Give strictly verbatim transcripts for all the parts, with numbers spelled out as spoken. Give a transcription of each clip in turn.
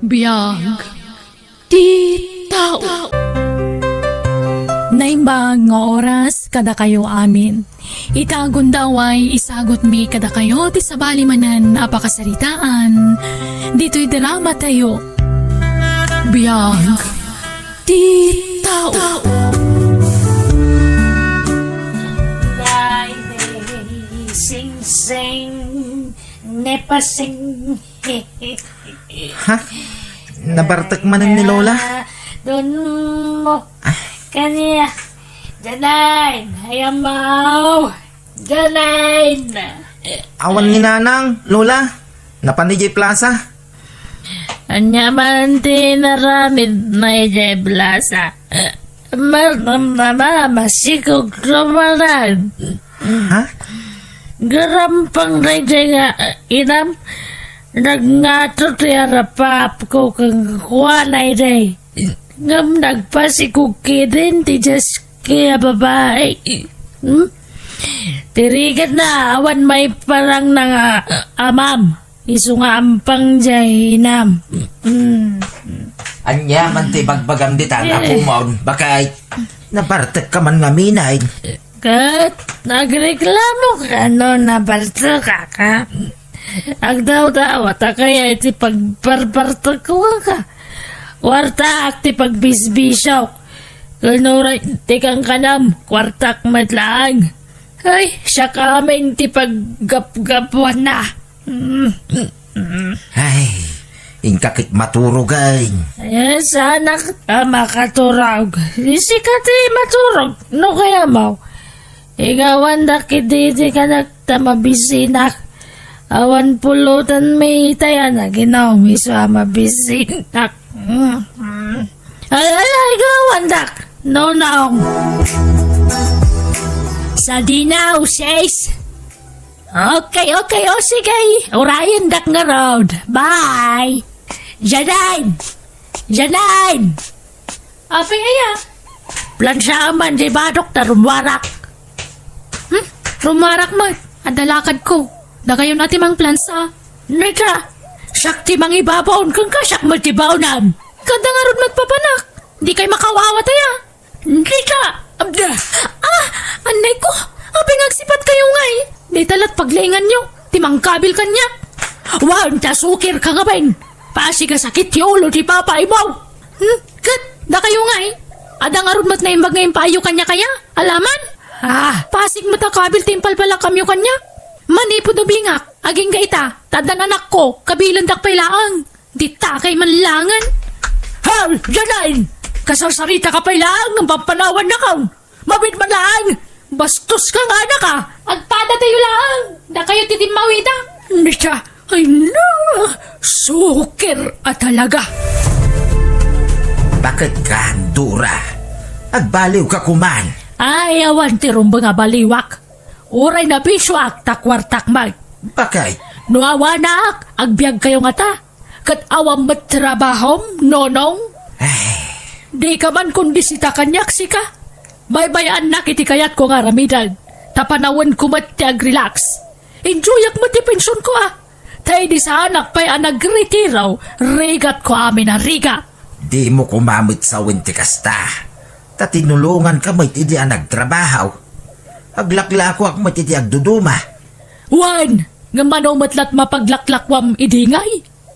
Biag ti tao. Naimbag nga oras kadakayo amin. Ita gundaway isagutmi kadakayo ti sabali manen a pakasaritaan ditoy drama tayo. Biag ti tao. Sing sing, nepasing. Ha? Nabartek manen ni Lola? Don mo. Ah. Kaniya. Janine, ayamaw. Janine. Awan ni Nanang, Lola. Napan idiay plaza. Ania man ti naramidna idiay plaza? Marnamnama, masikog rumaran. Ha? Garampang daydiay nga inam, nagngato ti arapapko kenkuana idi. Ngem nagpasikog ketdin ti diaski a babai. Hmm? Ti rigatna, awan maiparangna nga amam. Isu nga ampang diay inam. Mm. Ania man ti bagbagam ditan, Apomon? Bakay, nabartekka man ngamin. Ket nagreklamo ka no nabartekak, ha? Agdawdawat a kaya iti pagbarbartekko kenka. Kuartaak ti pagbisbisiok. Ken uray ti kankanam, kuartak met laeng. Ay, siak amin ti paggapgapuanna. Mm. Ay, inka ket maturog, ay. Ay, saanak a makaturog. Sika ti maturog, no kayamaw. Igawandak iti, iti kanak ta mabisinak. Awan pulutan mi itay a naginum isu a mabisinak. Mm. Ay, ay, ay, igawandak. No, no. Sadina, uses. Okay, okay, o sige. Urayendak ngarud. Bye. Janine! Janine! Apay aya? Plansa man di badok ta rummuarak. Hmm? Rummuarak met. Adda lakadko. Dakayon a ti mangplansa. Nika, siak ti mangibabaon kenka, siak met ti baonam. Kada ngarud met papanak. Dikay makawawa aya. Dita! Abda! Ah! Annay ko! Apay nga agsipatkayo ngay? Dita la't paglainganyo ti mangkabil kaniak. Wen ta sukir ka ngamin. Pasig a sakit ti ulo ti papa imo. Hmm? Ket dakayo ngay? Adda ngarud met naimbag nga impaayyo kaniak aya? Alaman? Ah, pasig met a kabil ti impalpalakamyo kaniak. Manipud ubingak, agingga ita, ta addan anakko, kabilendak pay laeng. Ditakay man laengen. Haw, Janine! Kasarsarita ka pay laeng ngem pampanawannak. Mabiit man laeng! Bastos ka nga anak a! Agpadatayo laeng! Dakayo ti timmawida! Misha, ay na! Sukir a talaga! Bakit ka, Dora? Agbaliw ka kuman? Ay, awan ti rumbeng a baliwak. Uray nabisioak ta kuartak met. Bakit? No awanak, agbiagkayo ngata. Ket awan met trabahom, Nonong? Ay. Dika man kondisita kaniak, sika. Baybay-annak iti kayatko nga aramiden, ta panawenko met ti agrelax. Enjoyak met ti pensionko a. Ta idi saanak pay a nagretiro, rigatko amin a rigat. Dimo koma met sawen ti kasta. Ta tinulonganka met idi a nagtrabaho. Aglaklakoak met iti agduduma. Wen, ngem mano met la't mapaglaklakoam idi ngay?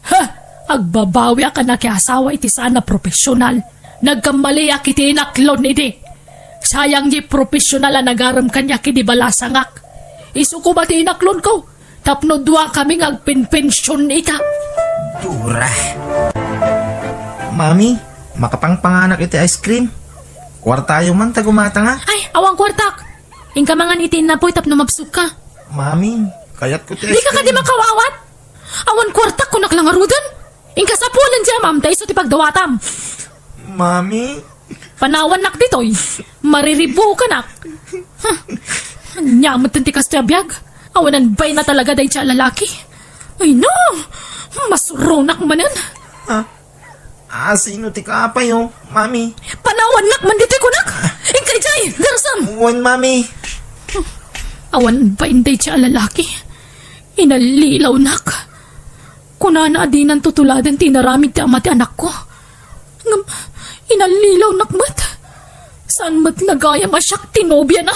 Ha! Agbabawiak a nakiasawa iti saan a profesional. Nagkammaliak iti inaklon idi. Sayang ti profesional a nagarem kaniak idi balasangak. Isu koma ti inaklonko tapno duakami nga agpenpension ita. Dora. Mami, makapangpanganak iti ice cream? Kuartayo man ta gumatanga. Ay, awan kuartak. Inka mangan iti innapoy tapno mabsogka. Mami, kayatko ti ice cream. Dika kadi makawawat? Awan kuartak, kunak la ngaruden. Inka sapulen ti amam ta isu ti pagdawatam. Mami. Panawannak ditoy. Mariribukanak. Huh. Ania met ti kastoy a biag? Awanan bain a talaga daydiay a lalaki. Ay no! Masuronak manen. Ah, ah, sino ti kaapayo, Mami? Panawannak man ditoy kunak. Inka idiay, garsam. Wen, Mami. Awan bain daydiay a lalaki. Inallilawnak. Kunana a dinan tutuladen ti inaramid ti ama ti anakko. Ngem inallilawnak met. Saan met la gayam a siak ti nobiana?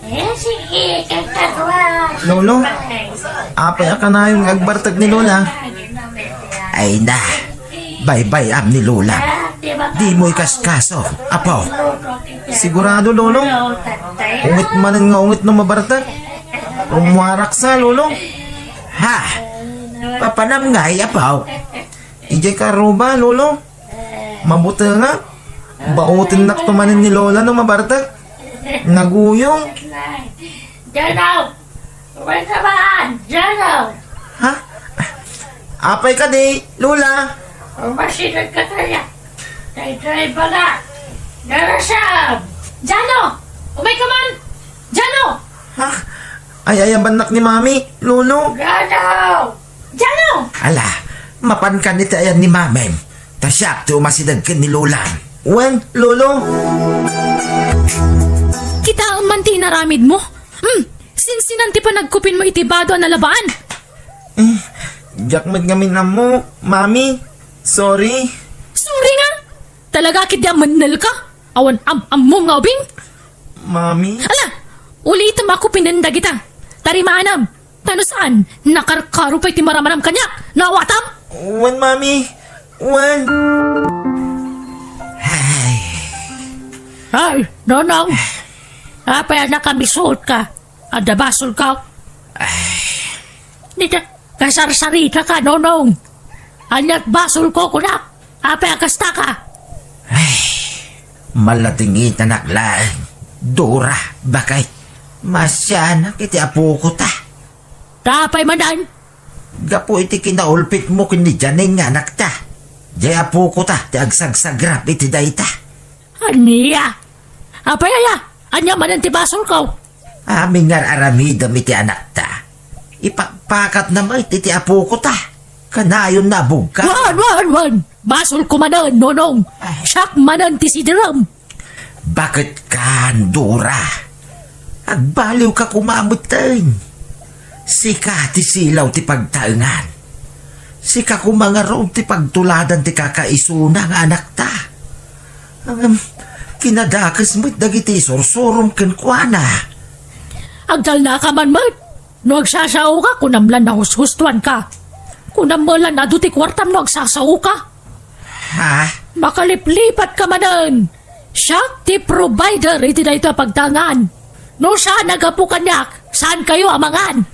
Eh, sige, kagkagwa. Lolo, apay a kanayon nga agbartek ni Lola? Ay na, baybay-am ni Lola. Dimo ikaskaso, apo. Sigurado, Lolo? Unget manen nga unget no mabartek. Umwarak sa, Lolo. Ha? Papanam ngay, apo? Idiay karuba, Lolo. Mabutengak. Bautennakto manen ni Lola no mabartek. Naguyong. Jano! Umalis ka man! Jano! Ha? Apay kadi, Lola? Umalis ka kaya. Tay-tay bala. Darasam! Jano! Umay ka man! Jano! Ha? Ay-ayabannak ni Mami, Lolo. Jano! Jano! Ala, mapanka iti ayan ni Mamem. Ta siak ti umasideg ken ni Lola. Wen, Lolo? Kitaem man ti inaramidmo. Hmm, sinsinan ti panagkupinmo iti bado a nalabaan? Eh, diak met ngamin ammo, Mami. Sorry. Sorry nga? Talaga ketdi a mennelka? Awan am-ammom nga ubing? Mami? Ala! Ulitem a kupinen dagita. Tarimaanam. Ta no saan, nakarkaro pay ti maramanam kaniak. Naawatam? Wen, Mami. Wen. Ay. Ay, Nonong. Apay a nakamisut ka? Adda basolka? Ay. Dita, kasarsarita ka, Nonong. Aniat basolko, kunak? Apay a kasta ka? Ay, maladingitanak laeng. Dora, bakay. Masianak iti apoko ta. Ta apay manen? Gapu iti kinaulpitmo ken ni Janine nga anakta. Diay apoko ta ti agsagsagrap iti dayta. Ania? Apay aya? Ania manen ti basolko? Amin nga ar-aramidem iti anakta. Ipakpakatna met iti apoko ta. Kanayonna a bugka. Wen, wen, wen! Basolko manen, Nonong. Ay. Siak manen ti sidirem. Baket kan, Dora. Agbaliwka koma metten. Sika ti silaw ti pagtaengan. Sika koma ngarud ti pagtuladan ti kakaisuna nga anakta. Ngem, kinadakes met dagiti isursurom kenkuana. Agtalnaka man met. No agsasaoka, kunam la nahushustoanka. Kunam met la adu ti kuartam no agsasaoka. Ha? Makaliplipatka manen. Siak ti provider iti daytoy a pagtaengan. No saan a gapu kaniak, saankayo a mangan.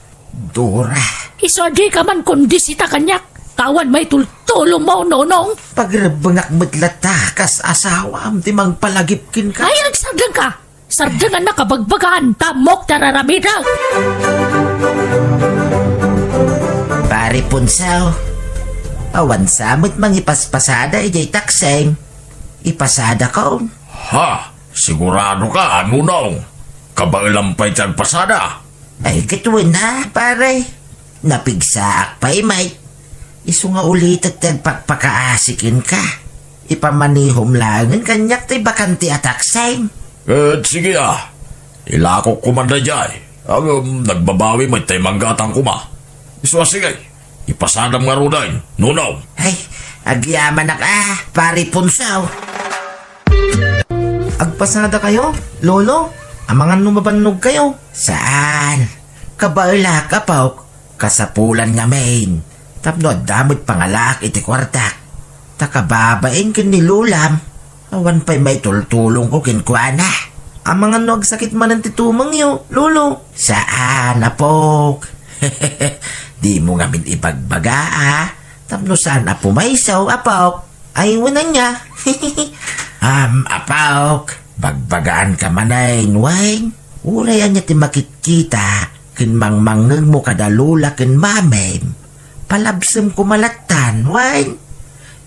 Dora. Isu a dika man kondisita kaniak, ta awan maitultulongmo, Nonong. Pagrebbengak met latta, kas asawam ti mangpalagip kenka. Ay, agsardengka! Sardengannak a bagbagaan, ta ammok ti ar-aramidek! Pare Punsaw, awan sa met mangipaspasada idiay taksem. Ipasadakon. Ha? Siguradoka, Nonong? Kabaelam pay ti agpasada? Ay, ket wen a, pare. Napigsaak pay met. Isu nga ulitek ti agpakpakaasi kenka. Ipamanihom laengen kaniak ti bakante a taksem. Et sige a, ilakok koma daydiay. Ngem nagbabawi met tay manggatang koma. Isu a sige, ipasadam ngaruden, Nonong. Ay, agyamanak a, Pare Punsaw. Agpasadakayo, Lolo? Amangan no mabannogkayo? Saan? Kabaelak, apok. Kasapulan ngamin. Tapno adda met pangalaak iti kuartak. Ta kababain ken ni Lolam, awan pay maitultulongko kenkuana. Amangan no agsakit manen ti tumengyo, Lolo? Saan, apok. Dimo ngamin ibagbaga, a. Tapno saan a pumayso, apok. Ay, wen ania? Am, apok, bagbagaanka manen, wen? Uray ania ti makitkita ken mangmangngegmo kada Lola ken Mamem, palabsem koma lattan, wen?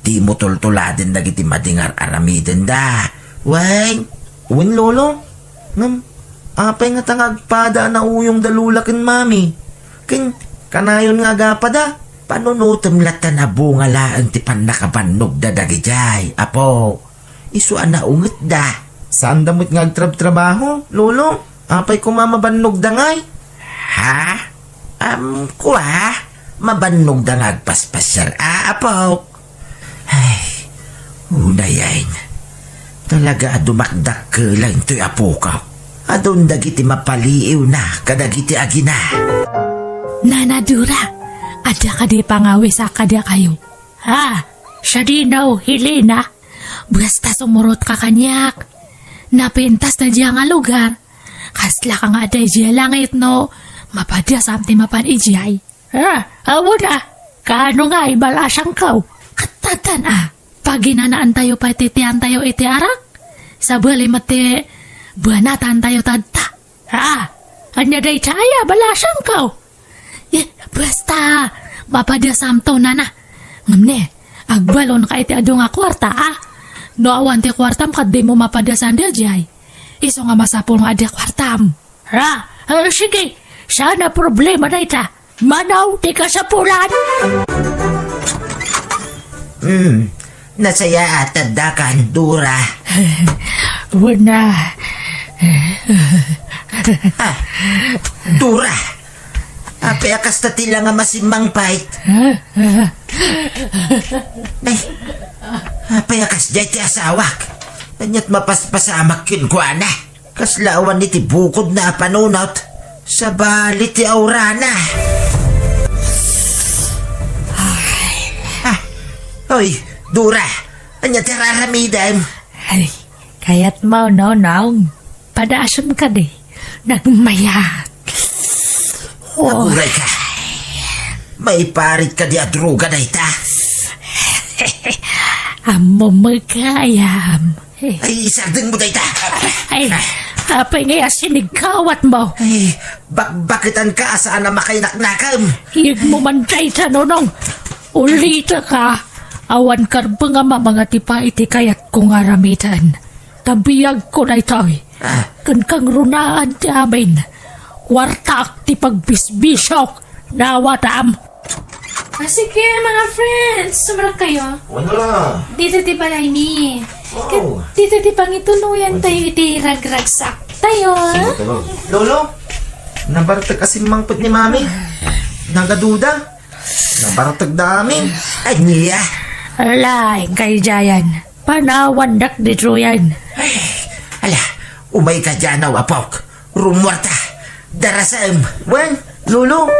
Dimo tultuladen dagiti madi nga ar-aramidenda, wen? Wen, Lolo? Ngem, apay ngata nga agpada a nauyongda Lola ken Mami? Ken kanayon nga agapada? Panunotem latta a bunga laeng ti pannakabannogda dagidiay, apo. Isu a naungetda. Saanda met nga agtrabtrabaho, Lolo? Apay koma mabannogda ngay? Ha? Am, kua, mabannogda nga agpaspasiar, a, apok. Ay, unay, ay. Talaga a dumakdakkel intoy apokaw. Adun dagiti mapaliiwna kadagiti agina. Nana Dora, adda kadi pangawis a kadakayo? Ha? Sadino, Helena? Basta sumurotka kaniak. Napintas ta dia nga lugar. Kasla ka nga adda idiay langit no mapadiasam ti mapan idiay. Ah, awan a. Kaano nga ibalasangko? Kattatan a. Paginanaantayo pay ti tiantayo iti arak. Sabali met ti buanatantayo tadta. Ah, ania dayta aya balasangko? Eh, basta, mapadiasamto, nana. Ngem ne, agbalonka iti adu nga kuarta, a? No awan ti kuartam, ket dimo mapadiasan daydiay. Isu nga masapul nga adda kuartam. Ha? Eh, sige, saan a problema dayta. Mano ti kasapulan. Hmm, nasayaat adda kan, Dora. Wen a. Ah, Dora. Apay a kasta ti la nga masimmangpet? Ay, apay a kasdiay ti asawak? Ania't mapaspasamak kenkuana? Kasla awan iti bukodna a panunot, sabali ti aurana. Ah, oy, Dora, ania ti ar-aramidem? Ay, kayatmo, Nonong? Padasem kadi. Nagmayat. Oh. Aguray ka. Maiparit kadi a droga dayta? Ammom met gayam. Ay, isardengmo dayta. Ay, apay ngay a sinigkawatmo? Ay, bakbaketanka a saan a makainaknakam. Iyegmo man dayta, Nonong. Ulitek a, awan karbeng a mamangatipa iti kayatko nga aramiden. Ta biagko daytoy. Ah. Ken kangrunaan ti amin. Kuartaak ti pagbisbisiok. Nawatam. Ah, sige, mga friends. Sumrek kayo. Wala. Dito ti balay mi. Wow. Ket dito ti pangituloyan tayo iti ragragsak tayo. Sige, pero, Lolo, nabartek a simmangpet ni Mami. Nagaduda. Nabartek da amin. Ania? Ala, inkay jayan. Panawandak ditoyen. Ay, ala, umayka diay, apok. Rummuarta. Darasem. Wen, Lolo.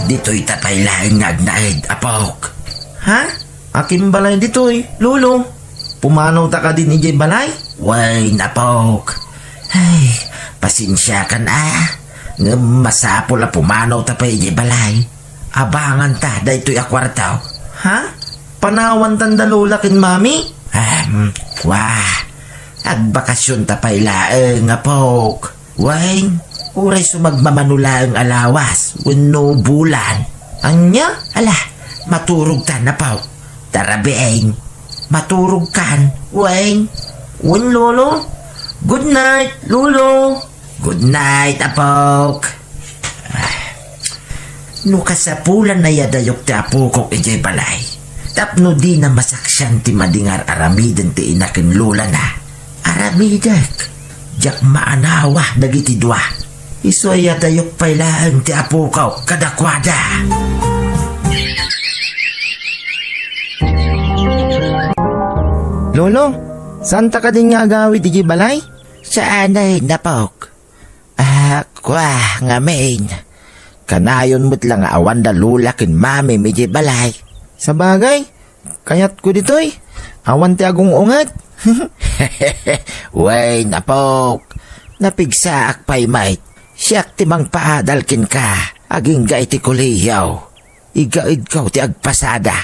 Ditoyta pay laeng nga agnaed, apok. Ha? Akin balay ditoy, Lolo. Pumanawta kadin idiay balay? Wen, apok. Ay, pasensiakan a. Ngem masapul a pumanawta pay idiay balay. Abanganta daytoy a kuarta. Ha? Panawantan da Lola ken Mami? Ahem, kua. Agbakasionta pay laeng, apok. Wen, uray sumagmamano laeng a lawas wenno bulan. Ania? Ala, maturogtan, apok. Tara, beng. Maturogkan, Wen. Wen, Lolo. Good night, Lolo. Good night, apok. Ah, no kasapulan a iyadayok ti apokok idiay balay, tapno dina masaksian ti madi nga ar-aramiden ti ina ken lolana, aramidek. Diak maanawa dagiti dua. Isu a iyadayok pay laeng ti apokok kadakuada. Lolo, saanta kadin nga agawid idiay balay? Saanen, apok. Ah, kua, ngamin. Kanayon met la nga awan da Lola ken Mamim idiay balay. Sabagay, kayatko ditoy. Awan ti agung-unget. Wen, apok. Napigsaak pay met. Siak ti mangpaadal kenka agingga iti kolehiyo. Igaedko ti agpasada.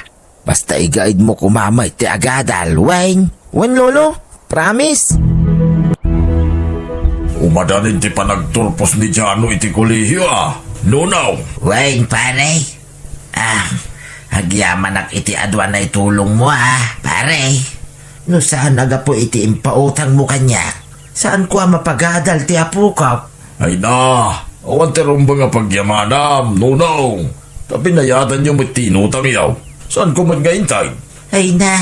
Basta igaedmo koma met ti agadal, wen? Wen, Lolo? Promise? Umadan ti panagturpos ni Jano iti kolehiyo, a, Nonong? Wen, pare. Ah, agyamanak iti adu a naitulongmo, a, pare. No saan a gapu iti impautangmo kaniak, saanko a mapagadal ti apokok. Ay na, awan ti rumbeng a pagyamanam, Nonong. Ta binayadanyo met ti inutangyo. Saanko met nga integ? Ay na,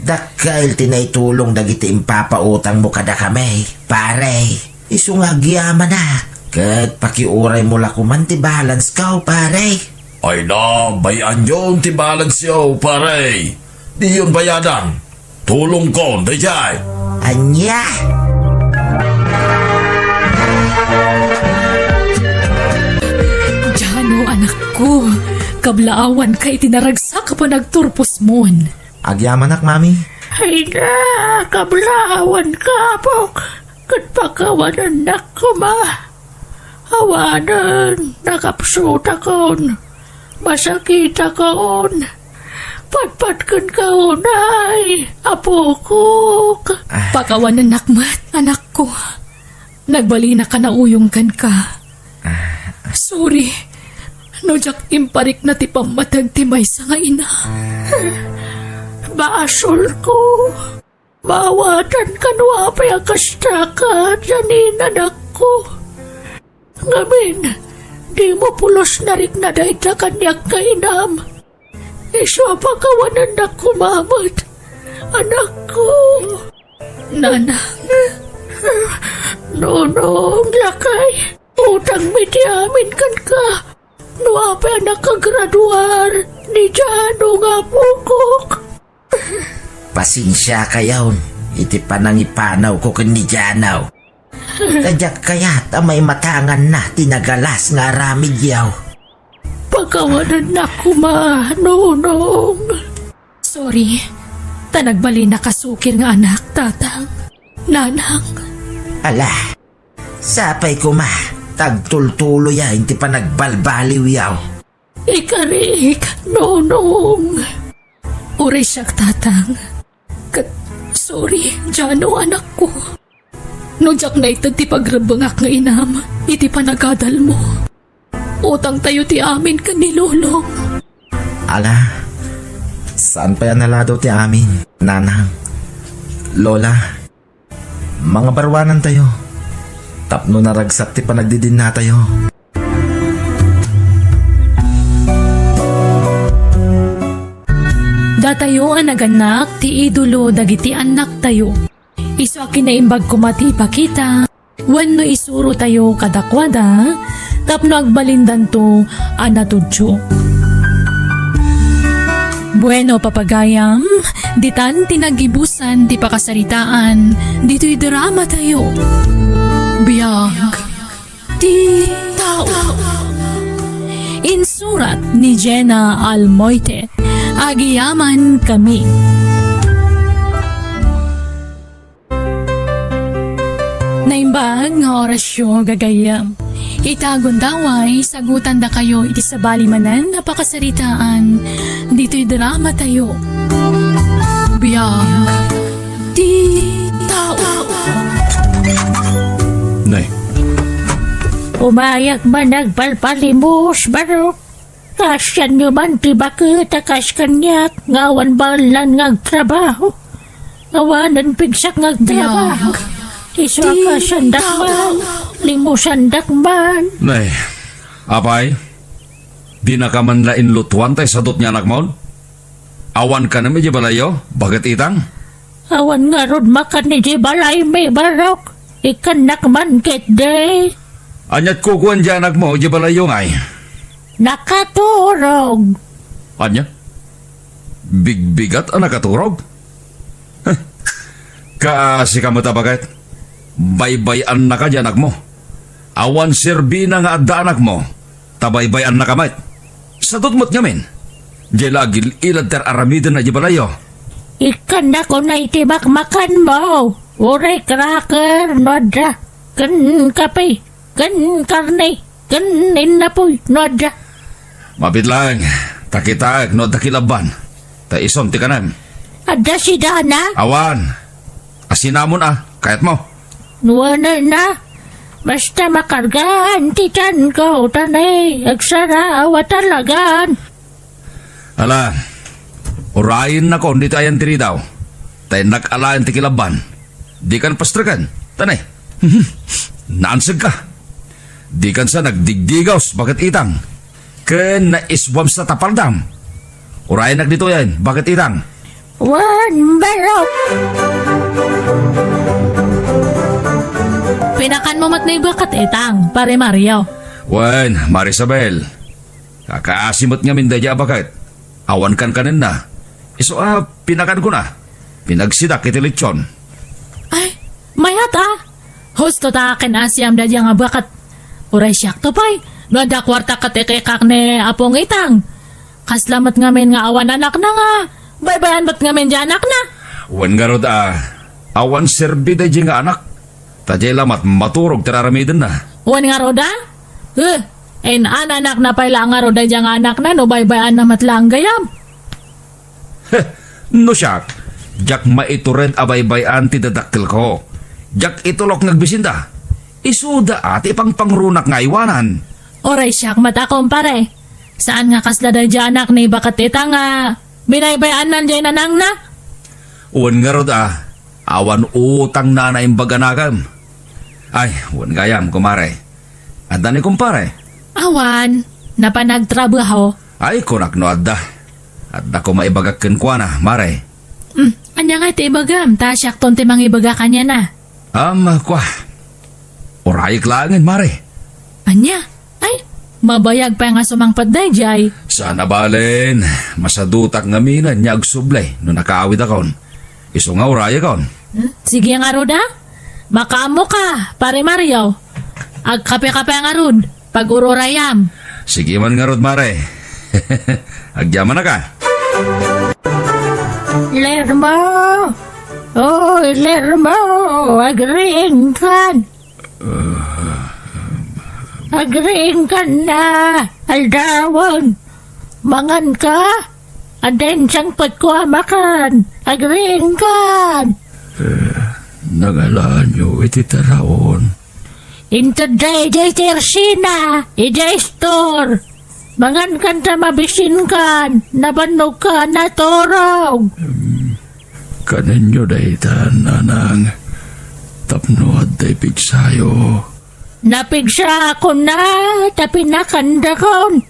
dakkel ti naitulong dagiti impapautangmo kadakami, pare. Isu nga agyamanak, Ket pakiuraymo la koman ti balansko, pare. Ay na, bay-anyon ti balanseyo, pare. Diyon bayadan. Tulongkon daydiay. Ania? Jano, anakko, kablaawanka iti naragsak a panagturposmon. Agyamanak, Mami. Ay na, kablaawanka, apok, ket pakawanennak koma. Awanen, nakapsutakon, masakitakon, patpatkenka unay, apokok. Ah. Pakawanennak met, anakko. Nagbalinaka nauyong kenka. Ah. Sorry, no diak imparikna ti pammateg ti maysa nga ina. Basolko. Maawatanka no apay a kasta ka, Janine, anakko. Ngamin, dimo pulos narikna dayta kaniak nga inam. Isu a pakawanennak koma met, anakko. Nanang. Nonong, lakay, utangmi ti amin kenka. No apay a nakagraduar ni Jano nga apokok. Pasensiakayon iti panangipanawko ken ni Jano. Ta diak kayat a maimatanganna ti nagalas nga aramidyo. Pakawanennak koma, nonong. Sorry, ta nagbalin a kasukir nga anak, tatang, nanang. Ala, sapay koma, ta agtultuloyan ti panagbalbaliwyo. Ikarik, nonong. Uray siak, tatang. Ket, sorry, Jano, anakko. No diak naited ti pagrebbengak nga inam iti panagadalmo, utangtayo ti amin ken ni Lolong. Ala, saan pay a naladaw ti amin, nanang, lola. Mangabaruanantayo tapno naragsak ti panagdidinnatayo. Datayo a nagannak ti idolo dagiti annaktayo. Isu a kinaimbag koma ti ipakita wenno isurotayo kadakuada tapno agbalindanto a natudyo. Bueno, papagayam, ditan ti naggibusan ti pakasaritaan ditoy dramatayo. Biag ti tao. Insurat ni Jenna Almoite. Agyamankami. Naimbag nga orasyo, gagayyem. Ita gundaway, sagutandakayo iti sabali manen a pakasaritaan ditoy dramatayo. Biag ti tao. Nay. Umayak man nagpalpalimos, Barok. Kaasianyo man ti baket a kas kaniak nga awan baelnan nga agtrabaho. Awanen pigsak nga agtrabaho. Biag. Isu a kaasiandak man, limusandak man. Nay, apay, dinaka man la inlutuan tay sadut nga anakmon? Awan kanem idiay balayyo, baket itang? Awan ngarud makan idiay balaymi, Barok. Ikkannak man ketdi. Ania't kukuan diay anakmo idiay balayyo ngay? Nakaturog. Ania? Bigbigat a nakaturog? Heh. Kaasika met a baket. Baybay-annaka diay anakmo. Awan serbina nga adda anakmo. Ta baybay-annaka met. Sadut met ngamin. Diay la agil-ilad ti ar-aramidenna idiay balayyo. Ikkannak unay ti makmakanmo. Uray cracker no adda. Ken kape. Ken karne. Ken innapoy no adda. Mabiit laeng, ta kitaek no adda kilabban. Ta isun ti kanem. Adda sidana? Awan. Asinamon a, kayatmo? Nuanay na. Basta makargaan ti tianko, ta ne, agsaraaw a talagan. Ala, urayennakon ditoy ayan ti ridaw, ta innak alaen ti kilabban. Dikan pastreken, ta ne, naansegka. Dikan sa nagdigdigaws, baket itang. Ken naiswam sa tapaldam. Urayennak ditoyen, baket itang. Wen, barok. Pinakanmo met ni baket, Itang, Pare Mario. Wen, Mare Isabel. Kakaasi met ngamin daydiay a baket. Awan kankanenna. Isu a pinakankona. Pinagsidak iti litson. Ay, mayat a. Husto ta kin-asiam daydiay nga baket. Uray siakto pay. No adda kuarta ket ikikak ni Apong Itang. Kasla met ngamin nga awan anakna nga baybay-an met ngamin diay anakna. Wen ngarud a, awan serbi daydiay nga anak. Ta diay la met maturog ti ar-aramidenna. Wen ngarud a? Eh, in-anakna pay la ngarud daydiay nga anakna no baybay-anna met laeng gayam. Heh, no siak, diak maitured a baybay-an ti dadakkelko. Diak itulok nga agbisinda. Isuda a ti ipangpangrunak nga aywanan. Uray siak met a, kumpare. Saan nga kasla daydiay anak ni baket ita nga binaybay-annan diay nanangna? Wen ngarud a, awan utangna a naimbag a nakem. Ay, wen gayam, kumare. Adda ni kumpare? Awan, napan nagtrabaho. Ay, kunak no adda. Adda koma ibagak kenkuana, mare. Hmm, ania ngay ti ibagam? Ta siakton ti mangibaga kaniana. Am, kua. Urayek laengen, mare. Ania? Ay, mabayag pay nga sumangpet daydiay. Saan a balen, masadutak ngaminen nga agsubli no nakaawidakon. Isu nga urayekon. Hmm? Sige ngarud a. Makaammo ka, Pare Mario. Agkape-kape ngarud. Pag-ururayam. Sige man ngarud, mare. Agyamanak a. Lermo! Oy, Lermo! Agriingkan! Agriingkan na! Aldawen! Mangan ka! Adda insangpetko a makan! Agriingkan! Eh, nangalaanyo iti taraon? Inted daydiay ti Ersina, idiay store. Mangan kan ta mabisinkan, nabannog ka, naturog. Hmm, kanenyo dayta, nanang, tapno adda ipigsayo. Napigsaakon na, ta pinakandakon.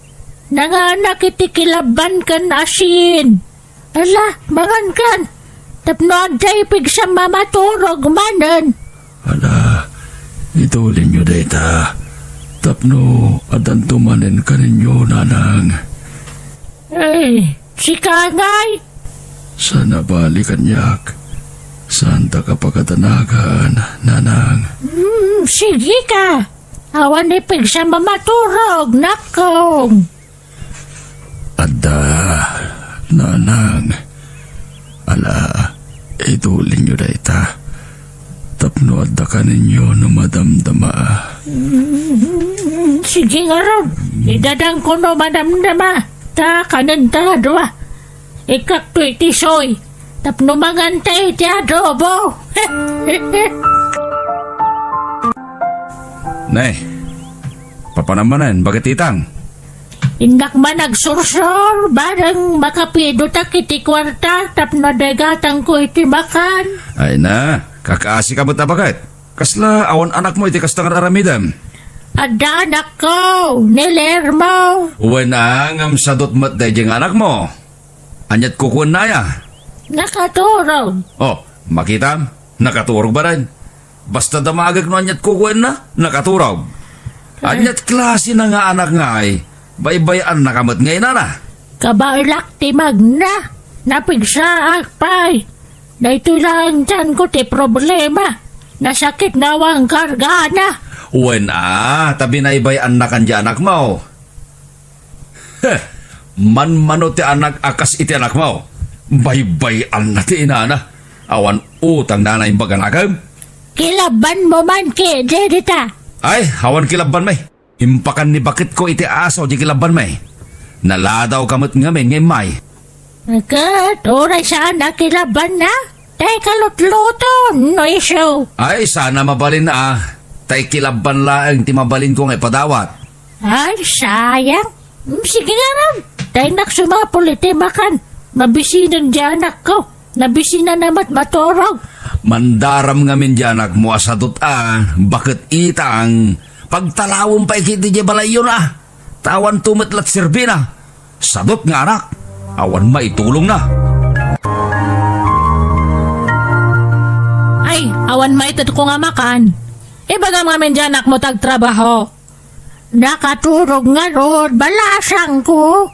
Nanganak iti kilabban ken asin. Ala, mangan kan, tapno adda ipigsam a maturog manen. Ala, itulinyo dayta, tapno addanto manen kanenyo, nanang. Ay, sika ngay? Saan a bali kaniak. Saanta ka pakadanagan, nanang. Hmm, sige ka. Awan ipigsam a maturog, nakong. Adda, nanang. Ala, itulinyo dayta. Tapno adda kanenyo no madamdama. Mm, sige ngarud. Idadangko no madamdama. Ta kanen ta dua. Ikkakto iti soy. Tapno mangan ta iti adobo. Nay, papanam manen, baket itang? Innak man agsursor, bareng makapidotak iti kuarta tapno daygatangko iti makan. Ay na, kakaasi ka met a baket. Kasla awan anakmo iti kasta nga ar-aramidem? Adda anakko, ni Lermo. Wen a, ngem sadut met daydiay nga anakmo. Aniat kukuenna aya? Nakaturog. Oh, makitam? Nakaturog banen. Basta damagek no aniat kukuenna, nakaturog. Aniat klasina nga anak ngay, baybay-annaka met nga inana. Kabaelak ti magna, napigsaak pay. Daytoy laeng tianko ti problema. Nasakit nga awan kargana. Wen a, ta binaybay-annakan diay anakmo. Heh, manmano ti anak a kas iti anakmo. Baybay-anna ti inana. Awan utangna a naimbag a nakem. Kilabbanmo man ketdi dita. Ay, awan kilabbanmi. Impakan ni baketko iti aso diay kilabbanmi. Naladawka met ngamin nga immay. Ket uray saan a kilabbanna, tay kalutluton no isu. Ay, saan a mabalin a, tay kilabban laeng ti mabalinko nga ipadawat. Ay, sayang. Mm, sige ngarud. Daynak sumapul iti makan. Mabisinen diay anakko. Nabisinanna met maturog. Mandaram ngamin diay anakmo a sadut a, baket itang, pagtalawem pay ketdi diay balayyo a. Ta awanto met la't serbina. Sadut nga anak, awan maitulongna. Ay, awan maitedko nga makan. Ibagam ngamin diay anakmo ta agtrabaho. Nakaturog ngarud, balasangko.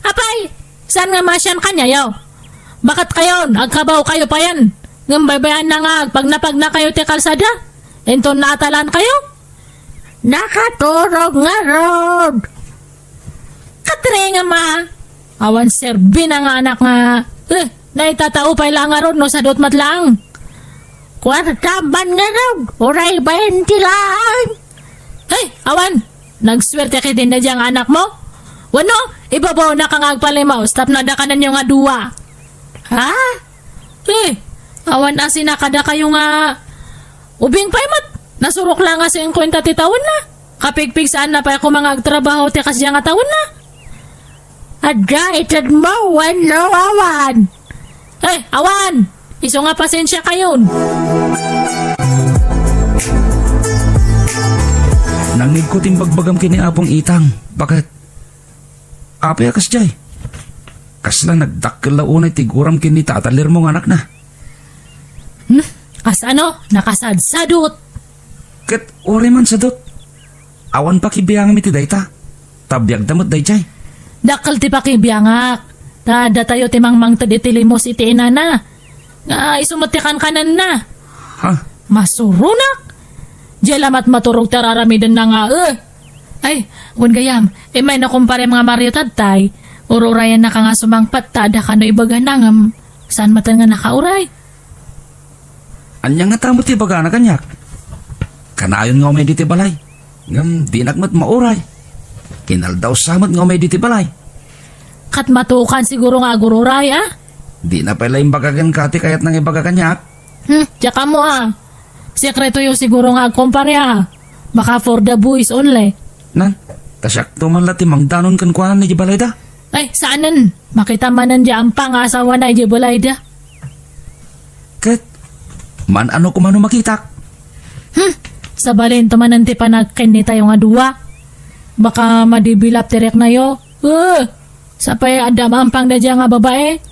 Apay, saan nga masiam kaniayo? Baket kayon, agkabaw kayo payen. Ngem baybay-anna nga agpagnapagna kayo ti kalsada. Inton naatalan kayo. Nakaturog ngarud. Katrengam a. Awan serbina nga anak nga, eh, naitatao pay la ngarud no sadut met laeng. Kuarta man ngarud, uray baynte laeng. Hey, awan! Nagsuerte ketdin daydiay nga anakmo? Wenno, ibabaonka nga agpalimos tapno adda kanenyo nga dua. Ha? Eh, awan a sinakada kayo nga ubing pay met. Nasurok la nga singkuenta ti tawenna. Kapigpigsaanna pay koma nga agtrabaho ti kasdiay nga tawenna. Adda itedmo wenno awan? Eh, awan! Isu nga pasensia kayon. Nangngegko ti imbagbagam ken ni Apong Itang. Baket? Apay a kasdiay? Kasla nagdakkel la unay ti guram ken ni Tata Lermo nga anakna. Hmm? Kasano? Nakasadsadot. Ket uray man sadut. Awan pakibiangam iti dayta. Ta biagda met daydiay. Dakkel ti pakibiangak. Ta datayo ti mangmangted iti limos iti inana. Nga isu met ti kankanenna. Ha? Masuronak. Diay la met maturog ti ar-aramidenna nga, eh. Ay, wen gayam, immay na kumparem nga Mario tattay, ur-urayannaka nga sumangpet ta adda kano ibagana ngem saan met nga nakauray. Ania ngata met ti ibagana kaniak? Kanayon nga umay ditoy balay, ngem dinak met mauray. Kinaldawsa met nga umay ditoy balay. Ket matukan siguro nga agururay, a? Dina pay la imbaga kenka ti kayatna nga ibaga kaniak. Hmm, diak ammo, a. Sekretoyo siguro nga agkumpare, a. Baka for the boys only. Nan, ta siakto man la ti mangdanon kenkuana idiay balayda. Ay, saanen. Makita manen diay ampa nga asawana idiay balayda. Ket, man-ano koma no makitak? Hmm, sabalinto manen ti panagkennitayo nga dua. Baka madibilap ti reknayo. Eh, sapay adda maampang daydiay nga babai.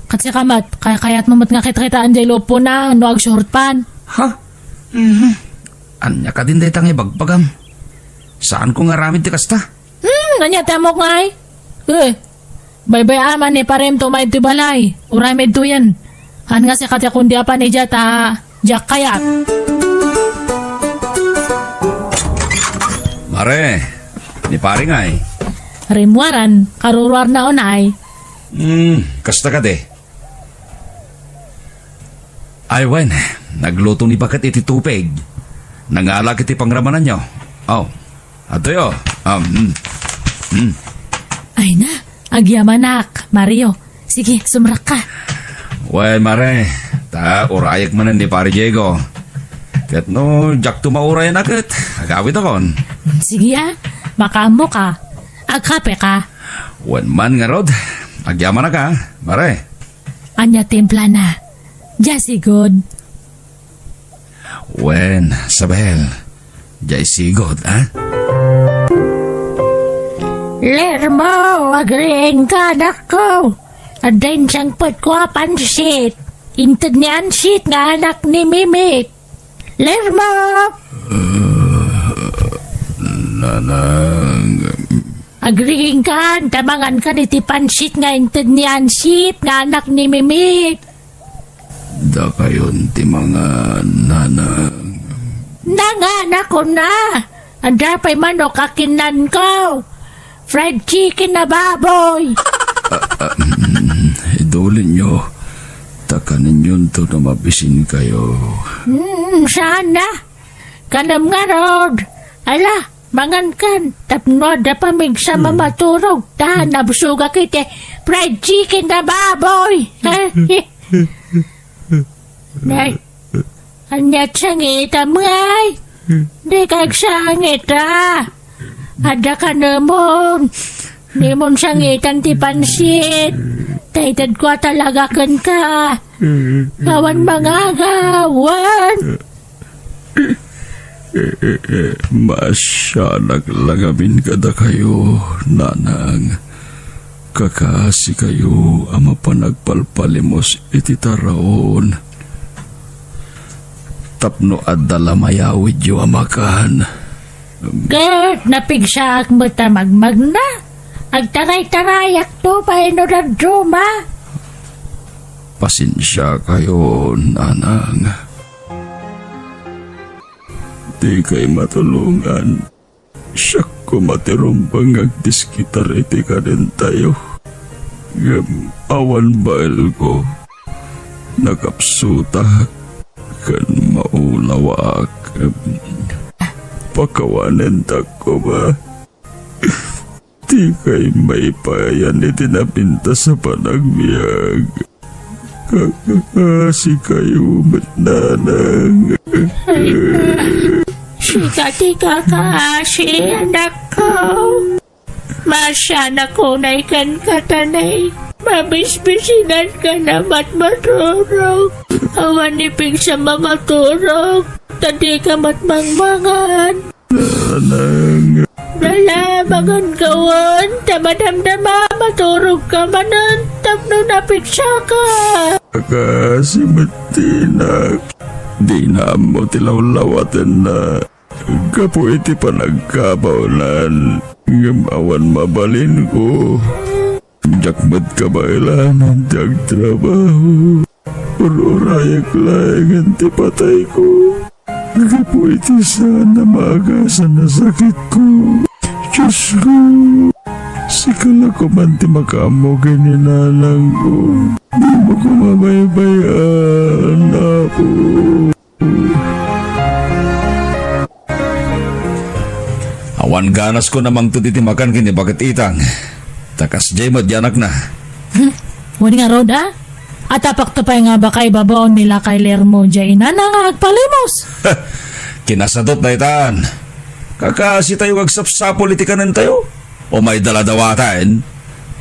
Ket sika met, kayatmo met nga kitkitaen diay lupona no agshort pan. Ha? Mhm. Ania kadin dayta nga ibagbagam? Saanko nga aramid ti kasta. Hmm, ania ti ammok ngay? Eh, baybay-am a ni parem ta umay ditoy balay. Uray met ditoyen. Haan nga sika ti kundi apan idiay ta diak kayat. Mare, ni pare ngay? Rimmuaran, karuruarna unay. Hmm, kasta kadi. Ay, wen, nagluto ni baket iti tupig. Nangalak iti pangramananyo. Oh, adtoyo. Um, mm, mm. Ay na, agyamanak, Mario. Sige, sumrekka. Wen, mare, ta urayek manen ni Pare Diego. Ket no diakto mauray a ket, agawitakon. Sige, a, makaammoka. Agkapeka. Wen man ngarud, agyamanak, a, mare. Ania timplana? Diay sigud. Wen, sabel. Diay sigud, a? Lermo, agriingka, anakko. Adda insangpetko a pansit. Inted ni Ansit nga anak ni Mimit. Lermo! Nanang. Agriingkan, ta mangankan iti pansit nga inted ni Ansit nga anak ni Mimit. Dakayon ti mangan, nanang. Nanganakon a. Adda pay manok a kinnanko. Fried chicken a baboy. Ah, ah, mm, idulinyo. Ta kaninyon to no mabisinkayo. Mm, saan a. Kanem ngarud. Ala, mangankan, tapno adda pamigsa a maturog, ta nabsogak iti fried chicken a baboy. Nay, ania ti sangitam ngay? Dika agsangit a. Adda kanemon. Dimon sangitan ti pansit. Ta itedko a talaga kenka. Awan mangagawan. Maasianak la ngamin kadakayo, nanang. Kakasikayo a mapan agpalpalimos iti taraon. tapno adda la mayawidyo a makan. Ket napigsaak met a magmagna. Agtaraytarayakto pay no dadduma. Pasensiakayon, nanang. Dikay matulongan. Siak koma ti rumbeng nga agdiskitar iti kanentayo. Ngem awan baelko. Nakapsutak ken maulawaak. Pakawanentak koma. Dikay maipayan iti napintas a panagbiag. Kakasikayo met, nanang. Sika ti kakaasi, anakko. Masianak unay kenka, ta nay, mabisbisinanka na met maturog. Awan ni pigsam a maturog, ta dika met mangmangan. Nanang. Lalabangan kawen, ta madamdama, maturog ka manen, tapno napigsaka. Kakasi met ti inak. Dina ammo ti lawlawatenna. Gapu iti panagkabawnan, ngem awan mabalinko. Diak met kabaelan ti agtrabaho. Ur-urayak laengen ti patayko. Gapu iti saan a maagasan a sakitko. Diosko, sika la koman ti makaammo ken ni nanangko. Dimo koma baybay-an, Apo. Awan ganasko a mangted iti makan ken ni Baket Itang. Ta kasdiay met diay anakna. Hmm? Wen ngarud, a? Atapakto pay nga baka ibabaon ni Lakay Lermo diay inana nga agpalimos. Kinasadut daytan. Kakasitayo nga agsapsapul iti kanentayo. Umayda la dawaten.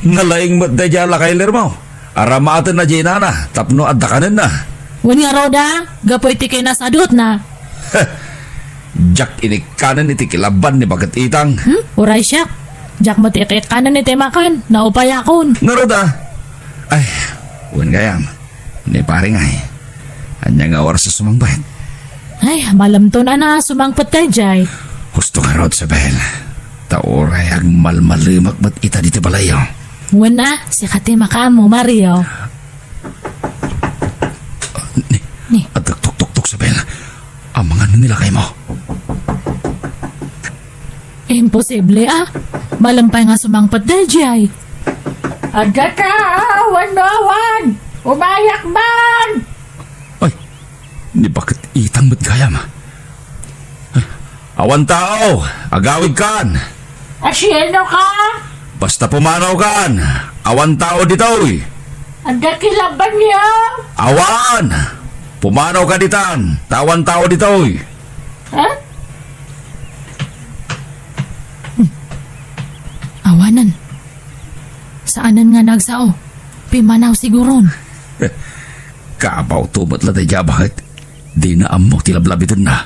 Nalaing met daydiay a Lakay Lermo. Aramatenna diay inana tapno adda kanenna. Wen ngarud, a, gapu iti kinasadutna. Diak inikkanen iti kilaban ni Baket Itang. Hmm? Uray siak. Diak met ikikkanen iti makan. Naupayakon. Ngarud, a. Ay, wen gayam. Ni pare ngay. Ania nga oras a sumangpet? Ay, malemton a sumangpet daydiay. Husto ngarud, Isabel. Ta uray agmalmalemek met ita ditoy balayyo. Wen a, sika ti makaammo, Mario. Ni, ni. Adda tuktuktok, Isabel. Amangan ni lakaymo. Imposible, a. Malem pay nga sumangpet daydiay. Adda ta, wenno awan? Umayak man! Ay, ni Baket Itang met gayam. Awan tao, agawidkan. Asieno ka? Basta pumanawkan, awan tao ditoy. Adda kilabanyo? Awan! Pumanawka ditan, ta awan tao ditoy. Ha? Hmm. Awanen. Saanen nga nagsao. Pimanaw siguron. Kabaw to met la daydiay a baket. Dina ammo ti lablabitenna.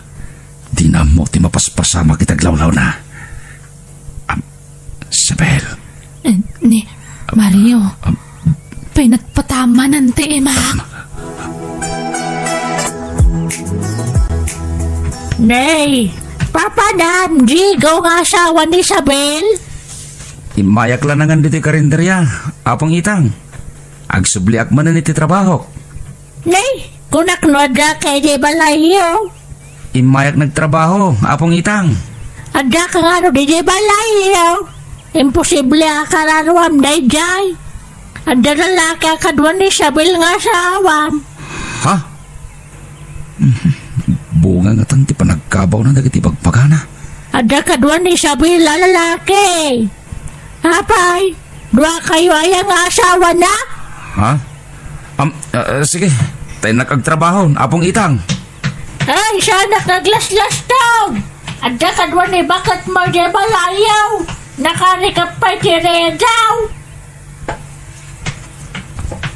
Dina ammo ti mapaspasamak iti aglawlawna. Am, Isabel. Eh, ni Mario. Am, Pinagpatamanan ti imak. Nay, papanam, Diego nga asawa ni Isabel? Immayak la nangan ditoy karinderia, Apong Itang. Agsubliak manen iti trabahok. Nay, kunak no adda ka idiay balayyo. Immayak nagtrabaho, Apong Itang. Adda ka ngarud idiay balayyo. Imposible a kararuam daydiay. Adda lalaki a kadua ni Isabel nga asawam. Ha? Bunga ngatan ti panagkabawna dagiti bagbagana. Adda kadua ni Isabel a lalaki. Apay, dua kayo aya nga asawana? Ha? Am, ah, ah, sige. Ta innak agtrabaho, Apong Itang. Ay, saanak nga aglaslastog! Adda kadua ni baketmo idiay balayyo. Nakarikap pay ti redaw.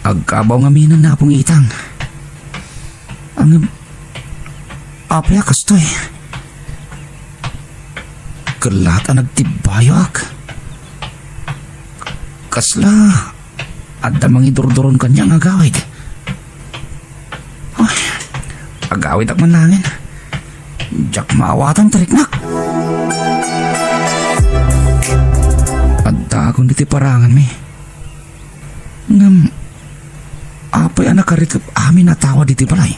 Agkabaw ngamin, Apong Itang. Ngem, apay a kastoy? Kellaat a nagtibbayoak. Kasla adda mangidurduron kaniak nga agawid. Ay, Agawidak man laengen. Diak maawatan ti riknak. Addaakon iti paranganmi. Ngem, apay a nakarikep amin a tawa diti balay?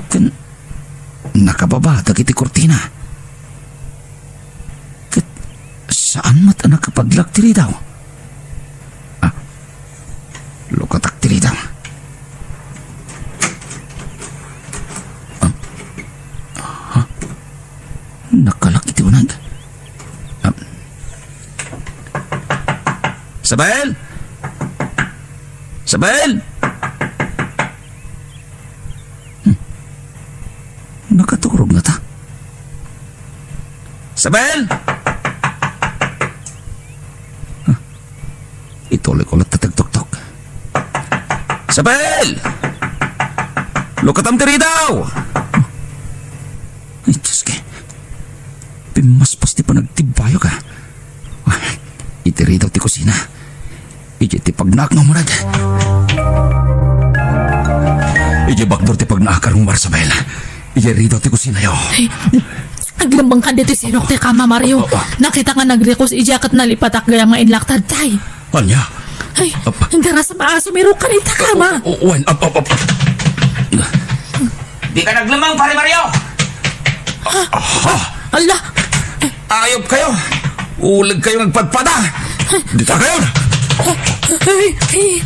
Ken nakababa dagiti kurtina. Ket saan met a nakapadlak ti ridaw. Ah, lukatak ti ridaw. Ah, ha? Nakalak iti uneg. Ah. Isabel! Isabel! Hmm. Nakaturog ngata. Isabel! Huh. Ituloy ko latta ti agtuktok. Isabel! Lukatam ti ridaw! Ay, Diyos ko. Pimmaspas ti panagtibbayok, ah. Iti ridaw ti kusina. Idiay ti pagnaak nga umurag. Idiay bakdor ti pagnaak a rungwar, Isabel. Idiay ridaw ti kusinayo. Ay, aglemmengkan ditoy sirok ti kama, Mario. Oh, oh, oh. Nakitak nga nagrikus idiay ket nalipatak gayam nga inlaktad tay. Ania? Ay, ap- darasam a sumirok ka dita kama. O, o, wen, ap, ap, ap. Dika naglemmeng, Pare Mario! Ah! Ala! Ayop kayo! Uleg kayo nga agpadpada! Dita kayo! Ay, ay,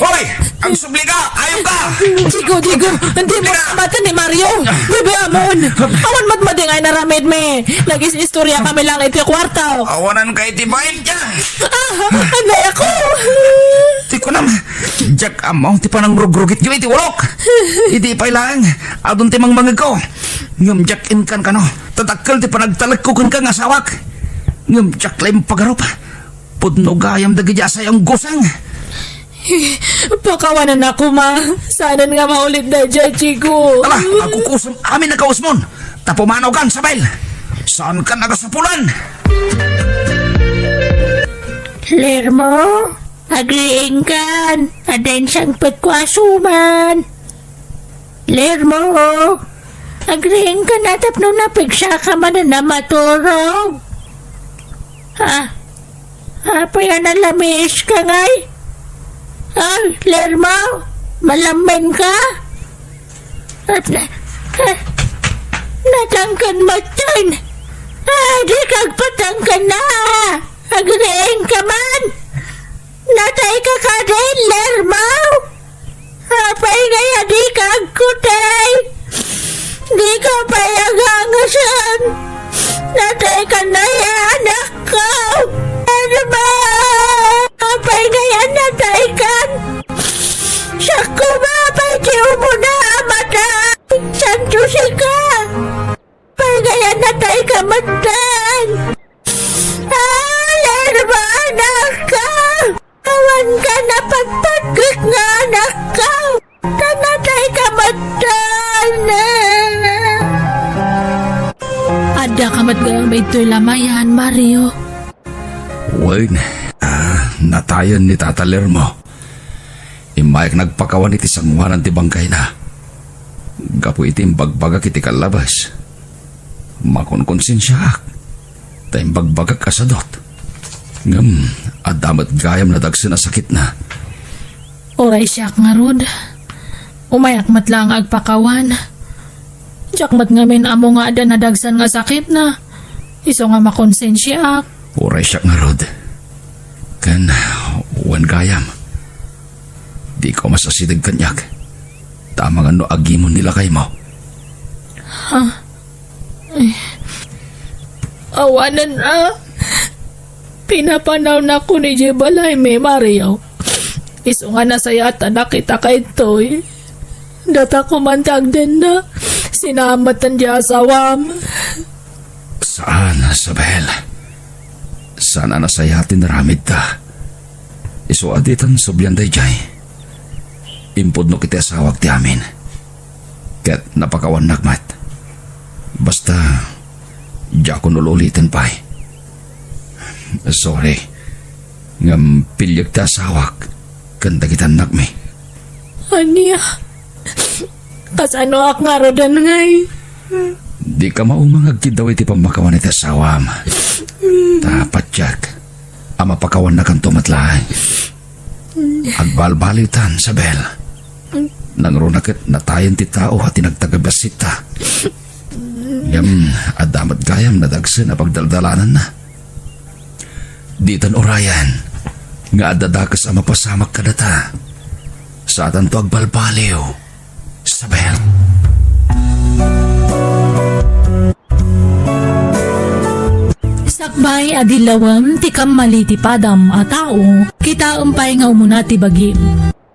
Hoy! Agsubli ka! Ayop ka! Diego, Diego, hindi mo Dika! Mata ni Mario! Bibi amon! Awan madmadi nga inaramid mi! Nag-is-istorya kami lang iti kwarto! Awanan ka iti bain ka! Ah, anay ako! Ti kunam, diak ammo ti panangrugrugityo iti ulok. Idi pay laeng, adun ti mangmangegko. Ngem diak inkankano, ta dakkel ti panagtalekko kenka nga asawak. Ngem diak la impagarup. Pudno gayam dagiti asayanggosan. Pakawanan ako, ma. Saanen nga maulit daydiay, Chico. Ala, agkukusem amin a kausmon. Ta pumanaw kan, Isabel. Saan ka nagasapulan? Lermo? Agriingkan, adda insangpetko a suman. Lermo, agriingkan a tapno napigsaka manen a maturog. Ah, apay a nalamiis ka ngay? Ay, Lermo, malammen ka? At na, ah, natangken metten. Ah, di ka agpatangken na. Agriingka man. Natay ka kadi, Lermo? Apay ngay a di ka agkutay? Di ka pay agangasan. Natay ka na ya, anakko. Lermo! Apay ngay a natay kan? Sakko ba pay ti umuna a mata? Santo sika. Pagayat natay ka metten. Ah, Lermo, anakko! Awan ka napagpagek nga anakko! Ta natay ka metten! Adda ka met gayam ditoy lamayan, Mario. Wen, ah, natayen ni Tata Lermo. Immayak nagpakawan iti sangoanan ti bangkayna. Gapu iti imbagbagak iti kallabas, makonkonsensiaak ta imbagbagak a sadut. Ngem adda met gayam nadagsen a sakitna. Uray siak ngarud, umayak met laeng agpakawan. Diak met ngamin ammo nga adda nadagsen nga sakitna, isu nga makonsensiaak. Uray siak ngarud. Ken wen gayam, dika masasideg kaniak. Ta amangan no agimon ni lakaymo. Ha? Eh, awanen a. Pinapanawnakon idiay balaymi, Mario. Isu nga nasayaat a nakitaka ditoy. Datako man ti agdenna. Sinaamatan di asawam. Saan, Isabel. Saan a nasayaat ti naramidta. Isu a ditan sublian daydiay. Impudnok iti asawak ti amin. Ket napakawannak met. Basta, diakon ul-uliten pay. Sorry. Ngem piliek ti asawak ken dagiti annakmi. Ania? Kasanoak ngaruden ngay? Dika mauma nga agkiddaw iti pammakawan iti asawam. Ta patiek a mapakawannakanto met laeng. Agbalbaliwtan, Isabel. Nangruna ket natayen ti tao a tinagtagabasitta. Ngem adda met gayam nadagsen a pagdaldalananna. Ditan urayen nga adda dakes a mapasamak kadata. Saatanto agbalbaliw, Isabel. Sakbay a dillawem ti kammali ti padam a tao, kitaem pay nga umuna ti bagim.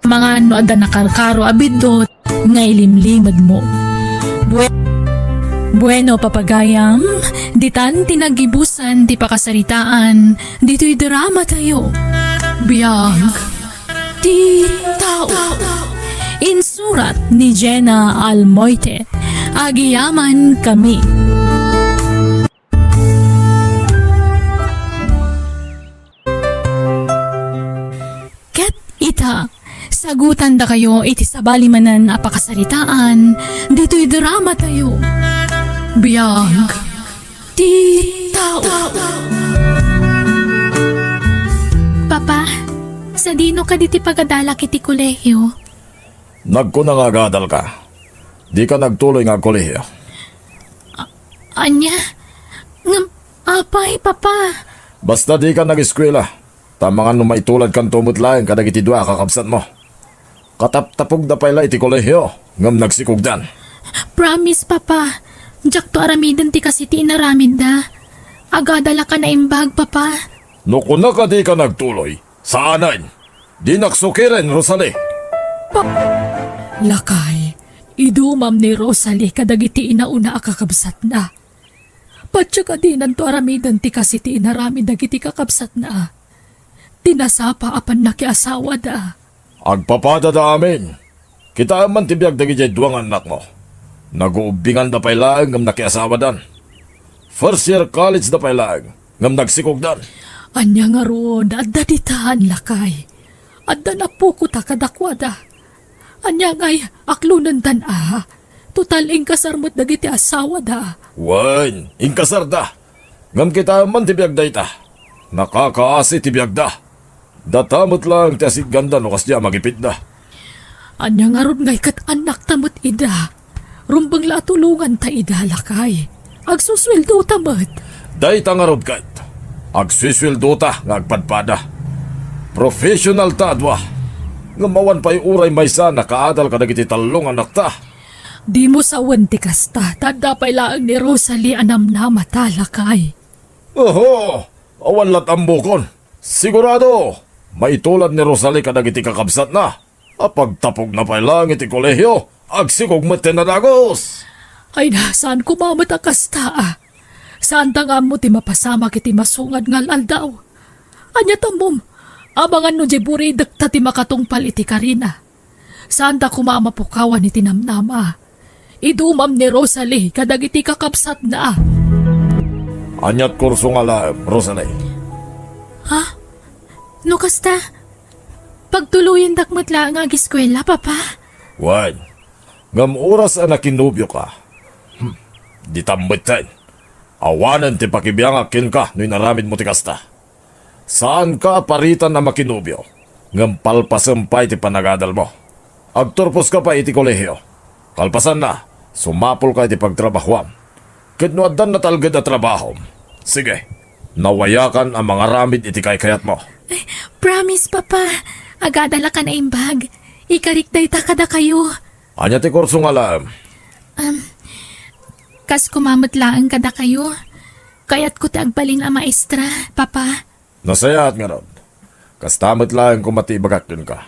Amangan no adda nakarkaro a biddut nga ilimlimedmo. Bue-, bueno, papagayam, ditan ti naggibusan ti pakasaritaan ditoy drama tayo. Biag ti tao. Insurat ni Jenna Almoite. Agiyaman kami. Ket ita, sagutandakayo iti sabali manen a pakasaritaan ditoy drama tayo. Biag ti tao. Papa, sadino kadi ti pagadalak iti kolehio? Nagkuna nga agadalka. Dika nagtuloy nga agkolehio. A-, ania? Ngem, apay, Papa? Basta dika nag-eskuela. Ta amangan no maituladkanto met laeng kadagiti dua a kakabsatmo. Kataptapogda pay la iti kolehio, ngem nagsikogdan. Promise, Papa. Diakto aramiden ti kas iti inaramidda. Agadalak a naimbag, Papa. No kunaka dika nagtuloy, saanen. Dinak sukiren, Rosalie. Pa-, lakay, idumam ni Rosalie kadagiti inauna a kakabsatna. Patiek a dinanto aramiden ti kas iti inaramid dagiti kakabsatna. Ti nasapa a pannakiasawada. Agpapadada amin. Kitaem man ti biag dagidiay dua nga annakmo. Naguubbinganda pay laeng ngem nakiasawadan. First year college da pay laeng ngem nagsikogdan. Ania ngarud, adda ditan, lakay. Adda napukota kadakuada. Ania ngay, aklonendan a? Total, inkasar met dagiti asawada. Wen, inkasarda. Ngem kitaem man ti biag dayta. Nakakaasi ti biagda. Data met laeng ti asitganda no kasdiay a magipitda. Ania ngarud ngay ket annakta met ida? Rumbeng la a tulonganta ida, lakay. Agsusueldota met. Dayta ngarud ket, agsusueldota nga agpadpada. Professionalta a dua. Ngem awan pay uray maysa a nakaadal kadagiti tallo nga annakta. Dimo sawen ti kasta, ta adda pay laeng ni Rosalie a namnamata, lakay. Oho, awan lat' ambokon. Sigurado, maitulad ni Rosalie kadagiti kakabsatna. Apagtapogna pay laeng iti kolehio, agsikog met ti nadagus. Ay na, saan koma met a kasta, a? Saanta nga ammo ti mapasamak iti masungad nga al-aldaw. Ania tammom, amangan no diay buridekta ti makatungpal iti karina. Saanta koma a mapukawan iti namnama. Idumam ni Rosalie kadagiti kakabsatna. Aniat kurso nga laem, Rosalie? Ha? No kasta, pagtuloyendak met laeng nga ageskuela, Papa. Wen, ngem oras a nakinobioka, hmm, ditan metten. Awanen ti pakibiangak kenka no inaramidmo ti kasta. Saanka a paritan a makinobio, ngem palpasem pay ti panagadalmo. Agturposka pay iti kolehio. Kalpasanna, sumapulka iti pagtrabahoam. Ket no addan natalged a trabahom, sige, nawayakan a mangaramid iti kaykayatmo. Ay, promise, Papa. Agadalak a naimbag. Ikarik dayta kadakayo. Ania ti kurso nga laem? Um, kas koma met laeng kadakayo. Kayatko ti agbalin a maestra, Papa. Nasayaat ngarud. Kasta met laeng koma ti ibagak kenka.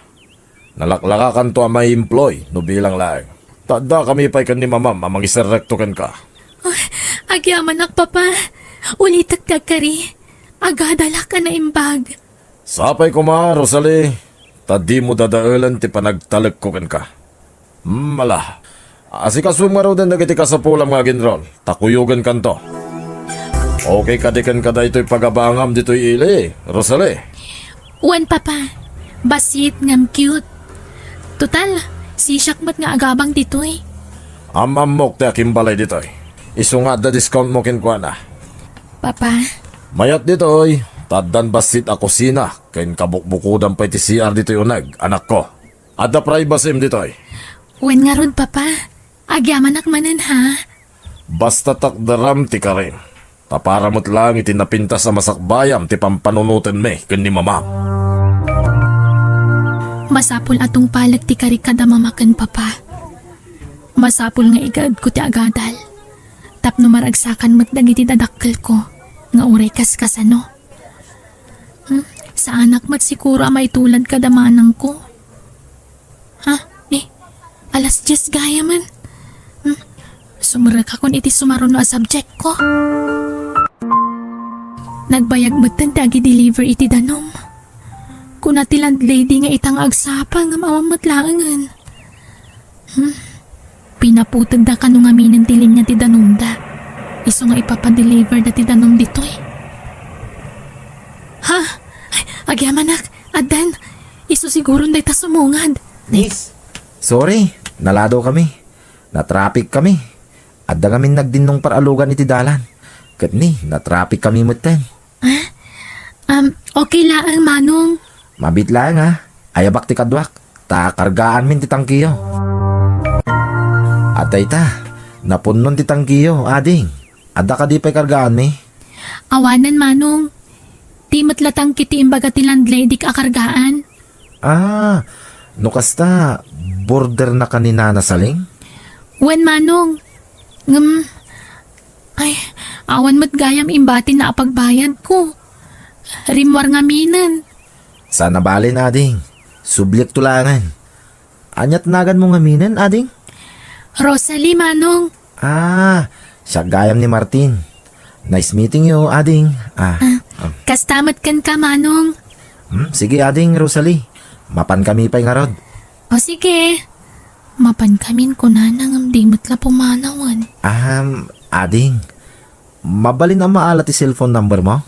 Nalaklakakanto a maimploy no bilang laeng. Ta addakami pay ken ni Mamam a mangiserrekto kenka. Oh, agyamanak, Papa. Ulitek ti agkari. Agadalak a naimbag. Sapay koma, Rosalie, ta dimo dadaelen ti panagtalekko kenka. Hmm, ala. Asikasom ngaruden dagiti kasapulam nga aginrol, ta kuyogenkanto. Okay kadi kenka daytoy pagabangam ditoy ili, Rosalie? Wen, Papa. Bassit ngem cute. Total, sisiak met nga agabang ditoy. Am-ammok ti akimbalay ditoy. Isu nga adda discount mo kenkuana. Papa? Mayat ditoy, ta addan bassit a kusina, ken kabukbukodan pay ti C R ditoy uneg, anakko. Adda privacy ditoy. Wen ngarud, Papa. Agyamanak manen, ha? Basta takderam ti karim. Ta para met laeng iti napintas a masakbayam ti pampanunotenmi ken ni Mamam. Masapul a tungpalek ti kari kada mama ken papa. Masapul nga igaedko ti agadal. Tapno maragsakan met dagiti dadakkelko nga uray kaskasano. Hmm, saanak met siguro a maitulad kada manangko. Ha? Ni, alas dies gayamen. Hmm, sumrekakon iti sumaruno a subjectko. Nagbayag metten ti agi-deliver iti danum. Kuna ti landlady nga ita nga agsapa ngem awan met laengen. Hmm. Pinaputegda kano ngaminen ti linia ti danumda. Isu nga ipapa-deliver da ti danum ditoy. Ha? Ay, agyamanak, addan. Isu siguron dayta sumungad. Miss, sorry, naladaw kami. Natraffic kami. Adda ngamin nagdinnong paralugan iti dalan. Ket ni, natraffic kami metten. Ah? Um, okay laeng, Manong. Mabit laeng, ha? Ayabak ti kaduak, ta kargaanmin ti tangkiyo. Adda ita, napunnon ti tangkiyo, ading. Adda kadi pay kargaanmi? Awanen, Manong. Ti met la tangki ti imbaga ti landlady a kargaan. Ah, no kasta, border na ka ni Nana Saling? Wen, Manong. Ngem, ay, awan met gayam imbatina a pagbayadko. Rimmuar ngaminen. Saan a bale, ading. Subliekto laengen. Ania ti naganmo ngaminen, ading? Rosalie, Manong. Ah, siak gayam ni Martin. Nice meeting you, ading. Ah, ah. Kasta met kenka, Manong. Hmm, sige, ading Rosalie. Mapan kami pay ngarud. O sige. Mapan kamin kunana ngem di met la pumanawen. Ahem, ading. Mabalin a maala ti cellphone number mo?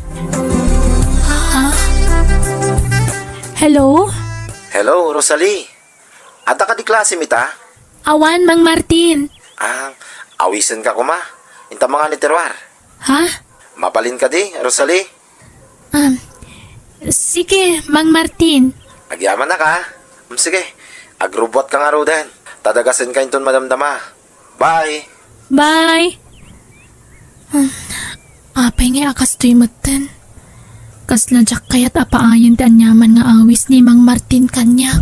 Ah? Hello? Hello, Rosalie. Adda kadi klasem ita? Awan, Mang Martin. Ah, awisenka koma. Inta mangani ti ruar. Ha? Mabalin kadi, Rosalie? Um, sige, Mang Martin. Agyamanak, ha? Um, sige. Agrubbuatka ngaruden. Ta dagasenka inton madamdama. Bye. Bye. Um, apay nga a kastoy metten? Kasla diak kayat a paayen ti aniaman nga awis ni Mang Martin kaniak.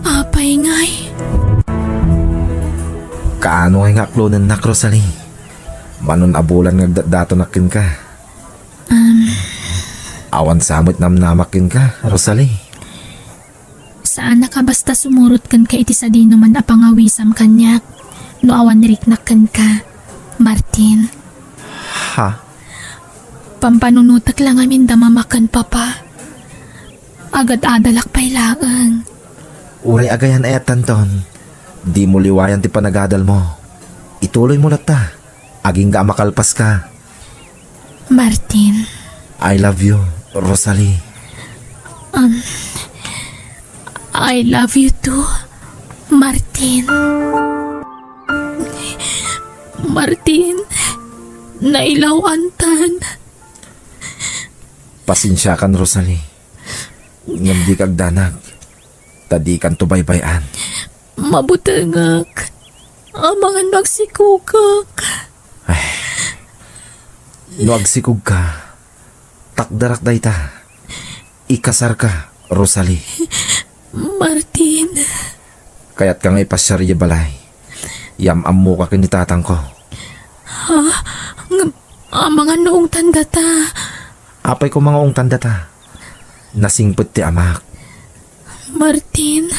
Apay ngay? Kaano ngay nga aklonennak, Rosalie? Manon a bulan nga agdatdatonak kenka. Um, Awan sa met namnamak kenka, Rosalie. Saanak a basta sumurot kenka iti sadinoman a pangawisam kaniak no awan riknak kenka, Martin. Ha? Pampanunotek la ngamin da mama ken papa. Agad-adalak pay laeng. Uray agayan-ayatanton, dimo liwayan ti panagadalmo. Ituloymo latta. Agingga a makalpaska. Martin. I love you, Rosalie. Um, I love you too, Martin. Martin, nailaw-antan. Pasensiakan, Rosalie. Ngem dika agdanag, ta dikanto baybay-an. Mabutengek. Amangan no agsikogek. Ay. No agsikogka, takderak dayta. Ikasarka, Rosalie. Martin. Kayatka nga ipasiar idiay balay. Yam-ammoka ken ni tatangko. Ha? Ngem, amangan no ungtandata. Apay koma nga ungtandata? Nasingpet ti amak. Martin.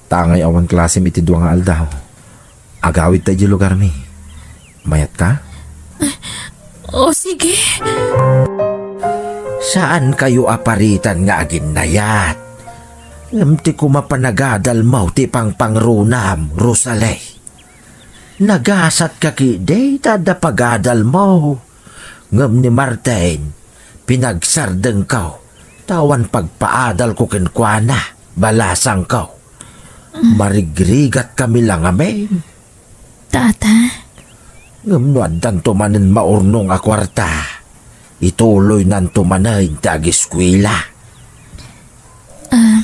Ta ngay awan klasem iti dua nga aldaw, agawidta idiay lugarmi. Mayatka? O, sige. Saankayo a paritan nga aginnayat. Ngem ti koma panagadalmo ti pangpangrunam, Rosalie. Nagasatka ketdi ta adda pagadalmo. Ngem ni Martin, pinagsardengko, ta awan pagpaadalko kenkuana, balasangko. Marigrigatkami la ngamin. Tata? Ngem no addanto manen maurnong a kuarta, ituloynanto manen ti agiskuela. Ah.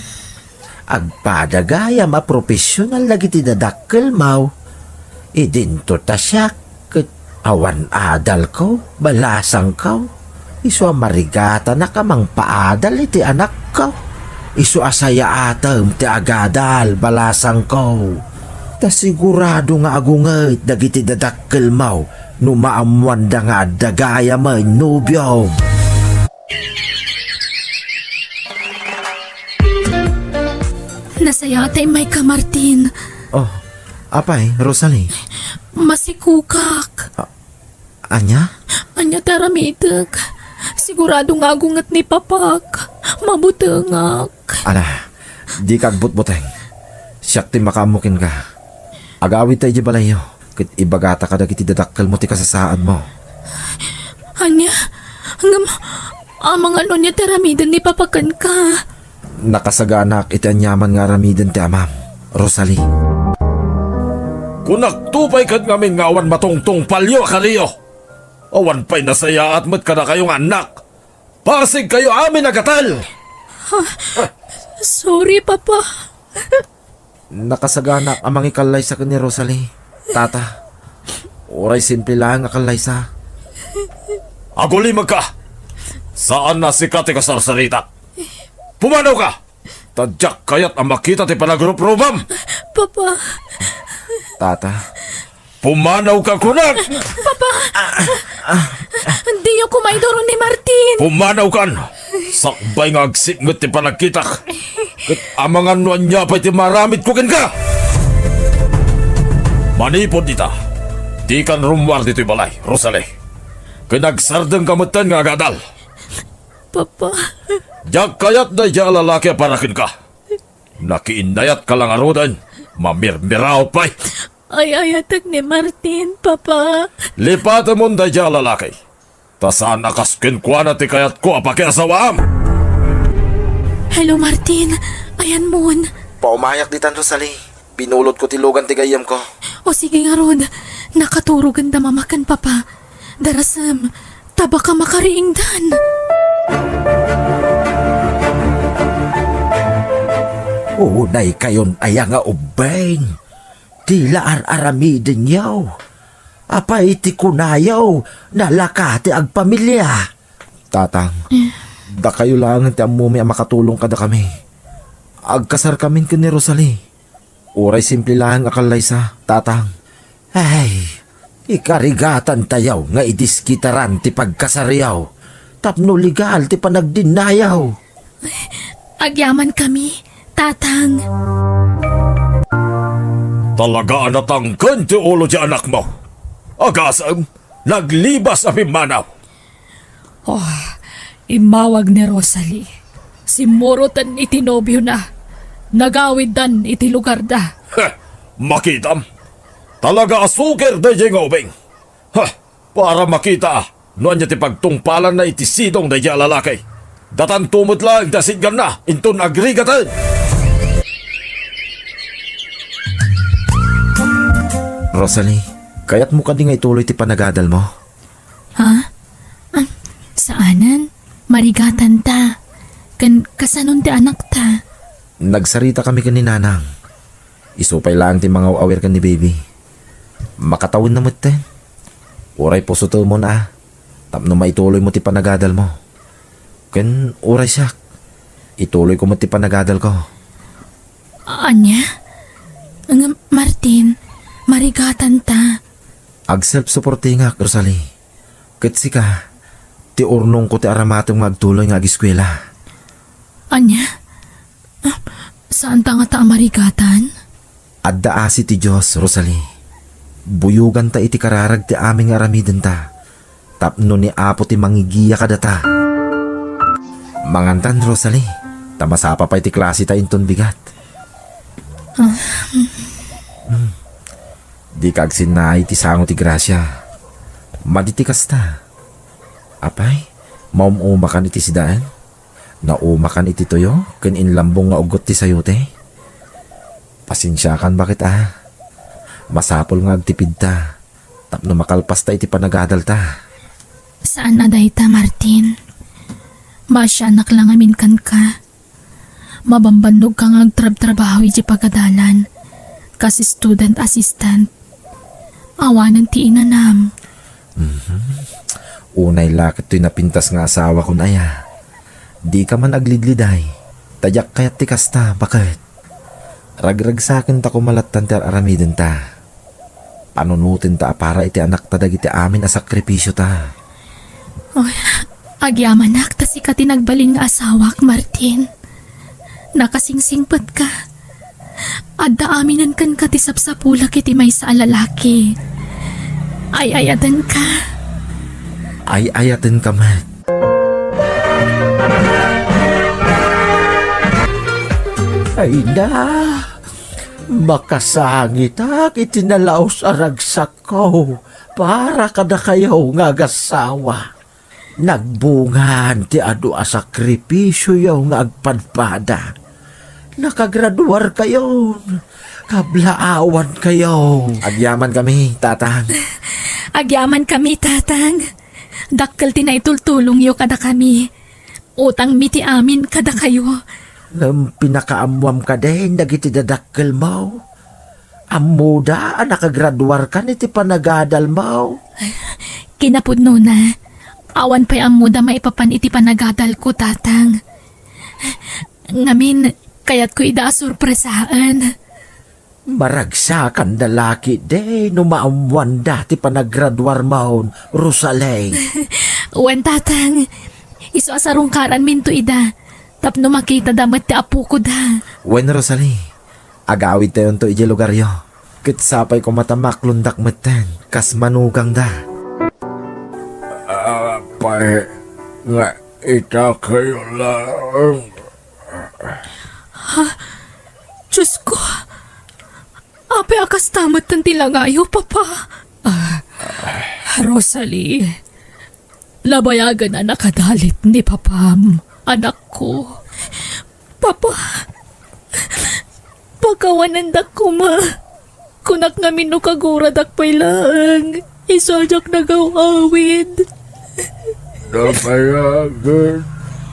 Agpada gayam a profesional dagiti dadakkelmo. Idinto ta siak ket awan adalko, balasangko. Isu a marigatanak a mangpaadal iti anakko. Isu a sayaatem ti agadal, balasangko. Ta sigurado nga agunget dagiti dadakkelmo no maammoanda nga adda gayamen nobiom. Nasayaat ta immayka, Martin. Oh, apay, Rosalie? Masikukak. Ah, ania? Ania ti aramidek? Sigurado nga agunget ni Papak. Mabutengak. Ala, dika agbutbuteng. Siak ti makaammo kenka. Agawidta idiay balayyo, ket ibagata kadagiti dadakkelmo ti kasasaadmo. Ania? Ngem, amangan no ania ti aramiden ni Papa kenka? Nakasaganak iti aniaman nga aramiden ti amam, Rosalie. Kunakto pay ket ngamin nga awan matungtungpalyo a kariyo. Awan pay nasayaat met kadakayo nga annak. Pasigkayo amin a gatel! Sorry, Papa. Nakasaganak a mangikallaysa ken ni Rosalie, Tata. Uray simple laeng a kallaysa. Agulimekka! Saan a sika ti kasarsaritak. Pumanawka! Ta diak kayat a makita ti panagruprubam! Papa. Tata. Pumanawka kunak! Papa! Diyo koma iduron ni Martin! Pumanawkan! Sakbay nga agsipnget ti panagkitak. Ket amangan no ania pay ti maaramidko kenka! Manipud ita, dikan rummuar ditoy balay, Rosalie. Ken agsardengka metten nga agadal. Papa. Diak kayat daydiay a lalaki a para kenka. Nakiinnayatka la ngaruden, mamirmiraot pay. Ay-ayatek ni Martin, Papa. Lipatemon daydiay a lalaki. Ta saan a kas kenkuana ti kayatko a pakiasawaam. Hello, Martin. Ayanmon. Paumayak ditan, Rosalie. Binulotko ti lugan ti gayyemko. O sige ngarud. Nakaturogenda Mama ken Papa. Darasem, ta baka makariingdan. Unaykayon aya nga ubbing? Dila ar-aramidenyo. Apay ti kunayo, nalaka ti agpamilia? Tatang, dakayo laengen ti ammomi a makatulong kadakami. Agkasarkamin ken ni Rosalie. Uray simple laeng a kallaysa, Tatang. Ay, ikarigatantayo nga idiskitaran ti pagkasaryo tapno legal ti panagdinnayo. Agyamankami, Tatang. Talaga a natangken ti ulo ti anakmo. Agasem, naglibas a pimmanaw. Oh, immawag ni Rosalie. Simmuroten iti nobiona. Nagawiddan iti lugarda. Heh, makitam. Talaga a suker daydiay nga ubing. Ha, para makita no ania ti pagtungpalanna iti sidong daydiay a lalaki. Datanto met laeng ti asitganna inton agrigaten. Rosalie, kayatmo kadi nga ituloy ti panagadalmo? Ha? Ah, saanen. Marigatanta. Ken kasanon ti anakta? Nagsaritakami ken ni Nanang. Isu pay laeng ti mangaw-awir ken ni Baby. Makatawenna metten. Uray pusotemon a, tapno maituloymo ti panagadalmo. Ken uray siak, ituloyko met ti panagadalko. Ania? Ngem, Martin, marigatanta. Agself-supportingak, Rosalie. Ket sika, ti urnongko ti aramatem nga agtuloy nga agiskuela. Ania? Ah, saanta ngata a marigatan? Adda asi ti Dios, Rosalie. Buyoganta iti kararag ti amin nga aramidenta, tapno ni Apo ti mangigiya kadata. Mangantan, Rosalie, ta masapa pay ti klaseta inton bigat. Ah. Hmm. Dika agsinnaay ti sango ti grasia. Madi ti kasta. Apay, maum-umakan iti sidaen? Naumakan iti tuyo ken inlambong nga uggot ti sayote? Pasensiakan baket a. Masapul nga agtipidta tapno makalpasta iti panagadalta. Saan a dayta, Martin. Maasianak la ngamin kenka. Mabambannogka nga agtrabtrabaho idiay pagadalan kas student assistant. Awanen ti inanam. Mhm. Unay la ket toy napintas nga asawakon aya. Dika man aglidliday. Ta diak kayat ti kasta, baket. Ragragsaken ta koma lattan ti ar-aramidenta. Panunoten ta a para iti anakta dagiti amin a sakripisiota. Oy, agyamanak ta sika ti nagbalin nga asawak, Martin. Nakasingsingpetka. Adda aminen kenka ti sapsapulak iti maysa a lalaki. Ay-ayatenka. Ay-ayatenka met. Ay na, makasangitak iti nalaus a ragsakko para kadakayo nga agasawa. Nagbungaan ti adu a sakripisioyo nga agpadpada. Nakagraduarkayon, kablaawankayo. Agyamankami, Tatang. Agyamankami, Tatang. Dakkel ti naitultulongyo kadakami. Utangmi ti amin kadakayo. Ngem pinakaammoam kadin dagiti dadakkelmo? Ammoda a nakagraduarkan iti panagadalmo? Kinapudnona, awan pay ammoda maipapan iti panagadalko, Tatang. Ngamin, kayatko ida a sorpresaen. Maragsakan da la ketdi no maammoanda ti panagraduarmon, Rosalie. Wen, Tatang. Isu a sarungkaranminto ida tapno makitada met ti apokoda. Wen, Rosalie, agawidtayonto idiay lugaryo. Ket sapay koma ta maklondak metten kas manugangda. Apay nga itakayo laeng? Ha? Diosko, apay a kasta metten ti langayo, Papa? Ah, Rosalie, nabayagen a nakadalit ni Papam, anakko. Papa, pakawanendak koma. Kunak ngamin no kaguradak pay laeng, isu a diak nagaw-awid. Nabayagen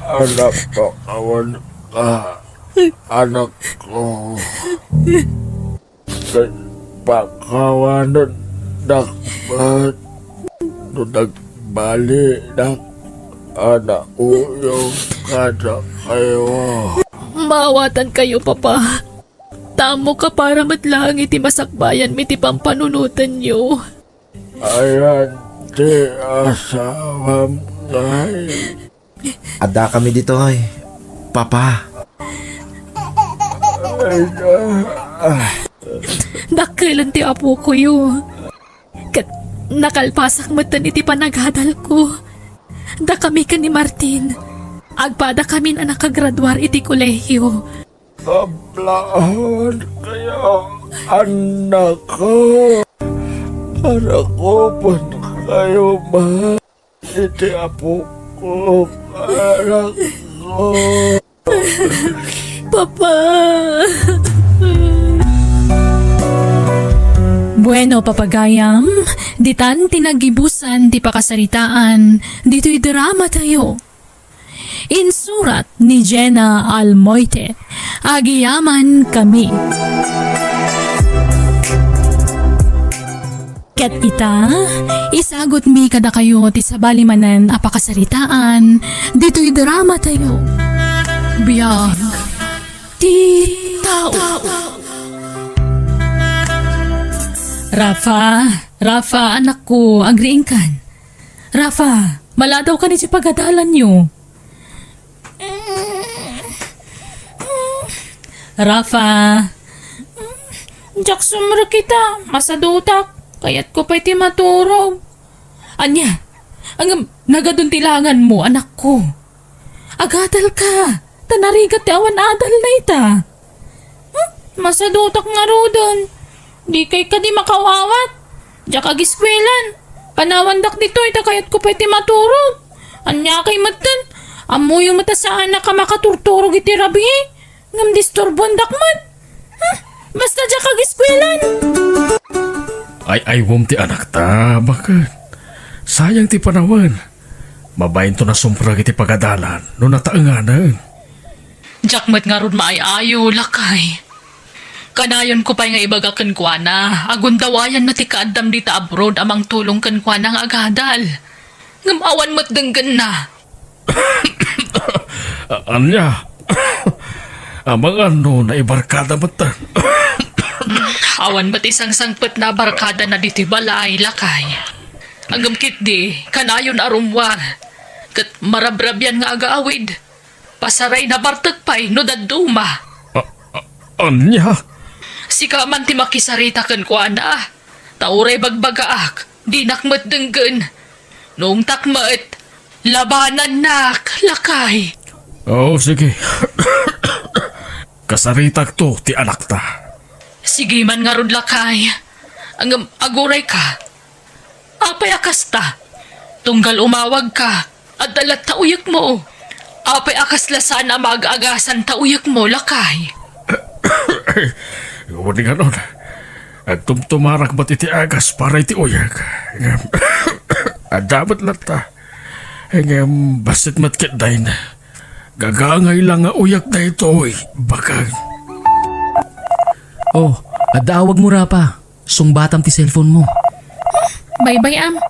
a napakawanka, anakko. Ket pakawanendak met no nagbalinak a nauyong kadakayo. Maawatankayo, Papa. Ta ammok a para met laeng iti masakbayanmi ti pampanunotenyo. Ayan ti asawam ngay? Addakami ditoy, Papa. Ay, ah, ah. Dakkelen ti apokoyo. Ket nakalpasak metten iti panagadalko. Dakami ken ni Martin, agpadakamin a nakagraduar iti kolehio. Ablaan kayo, anakko. Arakupen kayo man iti apok, anakko. Papa! Bueno, papagayam, ditan ti naggibusan ti pakasaritaan ditoy drama tayo. Insurat ni Jenna Almoite. Agyamankami. Ket ita, isagutmi kadakayo ti sabali manen a pakasaritaan ditoy drama tayo. Biag ti tao. Rafa, Rafa, anakko, agriingkan. Rafa, maladaw ka ni ti pagadalanyo. Rafa. Diak sumrek ita, masadutak. Kayatko pay ti maturog. Ania? Ngem nagadun ti langanmo, anakko. Agadalka, ta narigat ti awan adalna ita. Hmm? Masadutak ngaruden. Dikay kadi makawawat. Diak agiskuelan. Panawandak ditoy ta kayatko pay ti maturog. Ania kay metten? Ammoyo met a saanak a makaturturog iti rabii. Ngem disturbuandak met. Hmm? Basta diak ageskuelan. Ay-aywem ti anakta, baket. Sayang ti panawen. Mabainto nasumprek iti pagadalan no nataenganen. Diak met ngarud maay-ayo, lakay. Kanayonko pay nga ibaga kenkuana a gundawayanna ti kaaddam dita abroad a mangtulong kenkuana nga agadal. Ngem awan met denggenna. A-, ania? Amangan no naibarkada metten. Awan met ti sangsangpetna a barkadana ditoy balay, lakay. Ngem ketdi, kanayon a rummuar. Ket marabrabian nga agawid. Pasarayna bartek pay no dadduma. A-, a-, ania? Sika man ti makisarita kenkuana. Ta uray bagbagaak, dinak met denggen. Nungtak met, labanannak, lakay. O, sige. Kasaritakto ti anakta. Sige man ngarud, lakay. Ngem agurayka. Apay a kasta? Tunggal umawagka, adda latta uyekmo. Apay a kasla saan a maag-agasan ta uyekmo, lakay? Wen ngarud, agtumtumarak met iti agas para iti uyek. Ngem, adda met latta. Ngem, bassit met ketdin. Gagangay la nga uyek daytoy, bakang. O, adda awagmo, Rapa. Sungbatam ti cellphone mo. Baybay-am.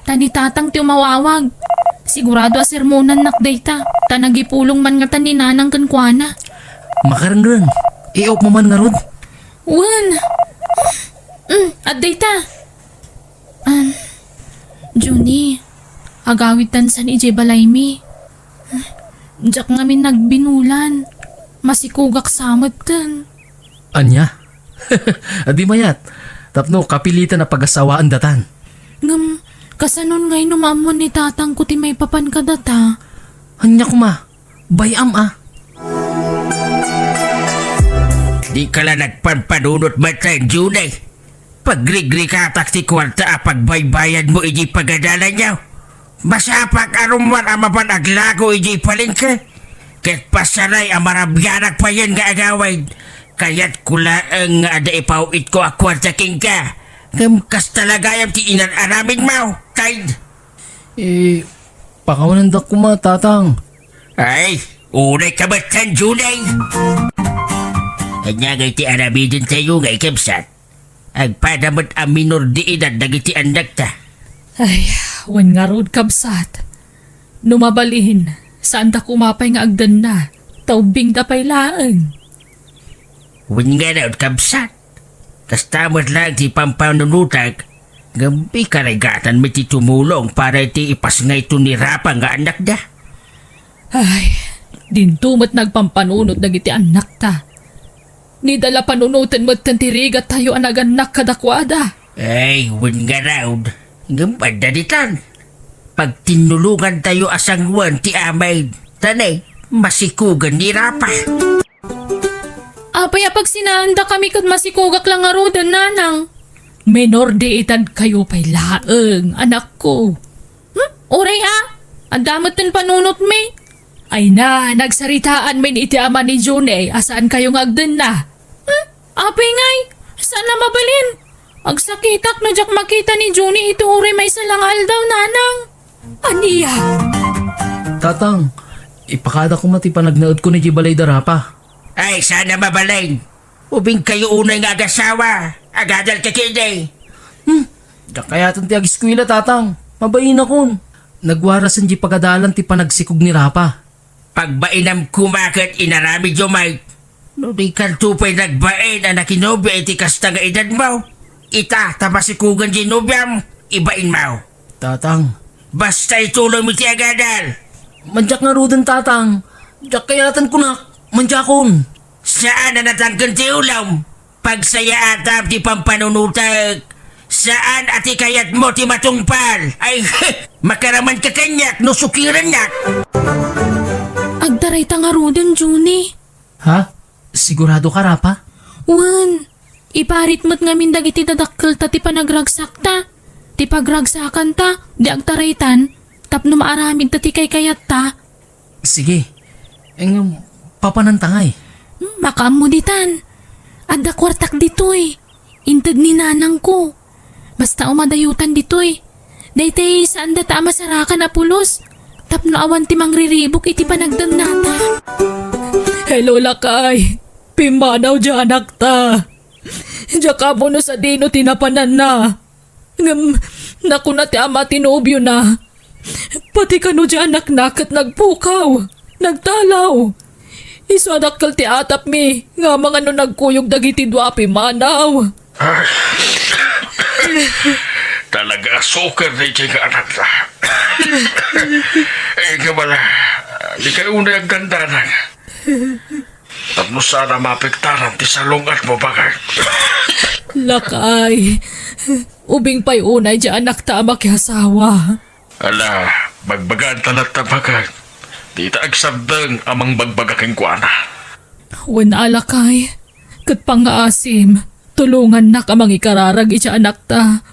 Ta ni Tatang ti umawawag. Sigurado a sermonannak dayta. Ta nagipulong man ngatan ni Nanang kenkuana. Makarengreng. I-off mo man ngarud. Wen. Mm, adda ita. Am, Junie, agawidtan san idiay balaymi. Diak ngamin nagbinulan. Masikugak sa metten. Ania? Adi mayat, tapno kapilitan a pagasawaendatan. Ngem, kasanon ngay no maammuan ni tatangko ti maipapan kadata? Ania koma, bay-am a. Dika la nagpampanunot metten, Junie. Pagrigrikatak ti kuarta a pagbaybayadmo idiay pagadalanyo. Masapak a rummuar a mapan aglako idiay palengke. Ket pasaray a marabianak payen nga agawid. Kayatko laeng nga adda ipaw-itko a kuarta kenka. Ngem kasta la gayam ti inar-aramidmo, tay. Eh, pakawanendak koma, Tatang. Ay, unay ka met, Junie. Ania ngay ti aramidentayo nga ikabsat? Agpada met a minor de edad dagiti annakta. Ay, wen ngarud, kabsat. No mabalin, saanda koma pay nga agdenna, ta ubbingda pay laeng. Wen ngarud, kabsat. Kasta met laeng ti pampanunotak, ngem ikarigatan met ti tumulong para iti ipasngayto ni Rapa nga annakda. Ay, dinto met nagpampanunot dagiti annakta. Ni da la panunoten metten ti rigattayo a nagannak kadakuada. Ay, wen ngarud. Ngem adda ditan. Pagtinnulongantayo a sangoen ti amin. Ta ne, masikugen ni Rapa. Apay a pagsinaandakami ket masikugak la ngaruden, Nanang? Menor de edad kayo pay laeng, anakko. Hmm? Uray a, adda metten panunotmi. Ay na, nagsaritaanmin iti ama ni Junie a saan kayo nga agdenna. Hmm? Apay ngay, saan a mabalin? Agsakitak no diak makita ni Junie iti uray maysa la nga aldaw, Nanang. Ania? Tatang, ipakada koma ti panagnaedko idiay balay da Rapa. Ay, saan a mabalin. Ubing kayo unay nga agasawa. Agadal ka ketdi. Hmm, diak kayaten ti ageskuela, Tatang. Mabainakon. Nagwarasen diay pagadalan ti panagsikog ni Rapa. Pagbainam koma ket inaramidyo met. No dikanto pay nagbain a nakinobia iti kasta nga edadmo, ita ta masikugen diay nobiam, ibainmo. Tatang. Basta itulom iti agadal. Mandiak ngaruden, Tatang. Diak kayaten kunak. Mandiakon. Saan a natangken ti ulom. Pagsayaatam ti pampanunotek. Saan a ti kayatmo ti matungpal. Ay, makaraman ka kaniak no sukirennak. Agtarayta ngaruden, Junie. Ha? Sigurado ka, Rapa? Wen, iparit met ngamin dagiti dadakkelta ti panagragsakta, ti pagragsakanta, di agtaraytan, tapno maaramidta ti kaykayatta. Sige. Ngem, papananta ngay? Hmm, makaammo ditan. Adda kuartak ditoy. Inted ni nanangko. Basta umadayutan ditoy. Daytay saanda ta a masarakan a pulos. Tapno awan ti mangriribuk iti panagdannata. Hello, lakay. Pimmanaw diay anakta. Diak ammo no sadino ti napananna. Ngem, nakuna ti ama ti nobiona, pati kano diay anakna ket nagpukaw, nagtalaw. Isu a dakkel ti atapmi nga amangan no nagkuyog dagiti dua a pimmanaw. Ay, talaga a suker daydiay nga anakta. Eh, nga bala, di kayo unay agdandanag. Tapno saan a maapektaran ti salungatmo, bakak. Lakay, ubing pay unay diay anakta a makiasawa. Ala, bagbagaanta latta, bakak. Dita agsardeng a mangbagbaga kenkuana. Wen a, lakay, ket pangngaasim, tulongannak a mangikararag idiay anakta.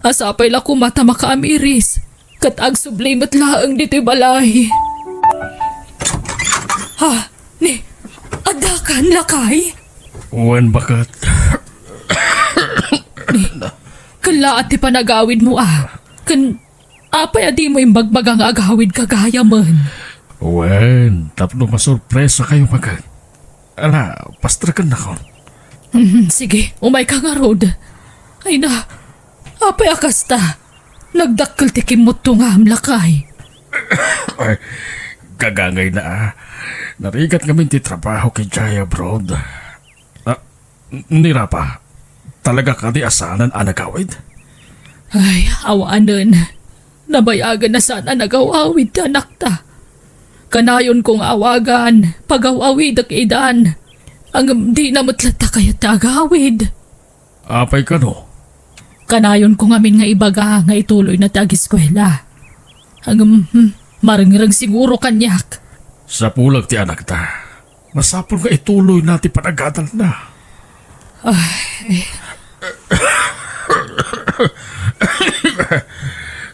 A sapay la koma ta makaamiris, ket agsubli met laeng ditoy balay. Ha? Ni, addakan, lakay? Wen, bakak. Ni, kellaat ti panagawidmo, a. Ken, apay a dimo imbagbaga nga agawidka gayamen? Wen, tapno masurpresakayo, bakak. Ala, pastrekennakon. Mhm, sige, umayka ngarud. Ay na, apay a kasta? Nagdakkel ti kimmutto ngam, lakay. Ay, gagangayna, a. Narigat ngamin ti trabaho idiay abroad. Ah, ni Rafa, talaga kadi a saanen a nagawid? Ay, awanen. Nabayagen a saan a nagaw-awid ti anakta. Kanayonko nga awagan, pagaw-awidek idan. Ngem dina met latta kayat ti agawid. Apay kano? Kanayonko ngamin nga ibaga nga ituloyna ti agiskuela. Ngem, hmm, marengreng siguro kaniak. Sapulek ti anakta. Masapul nga ituloyna ti panagadalna. Ay.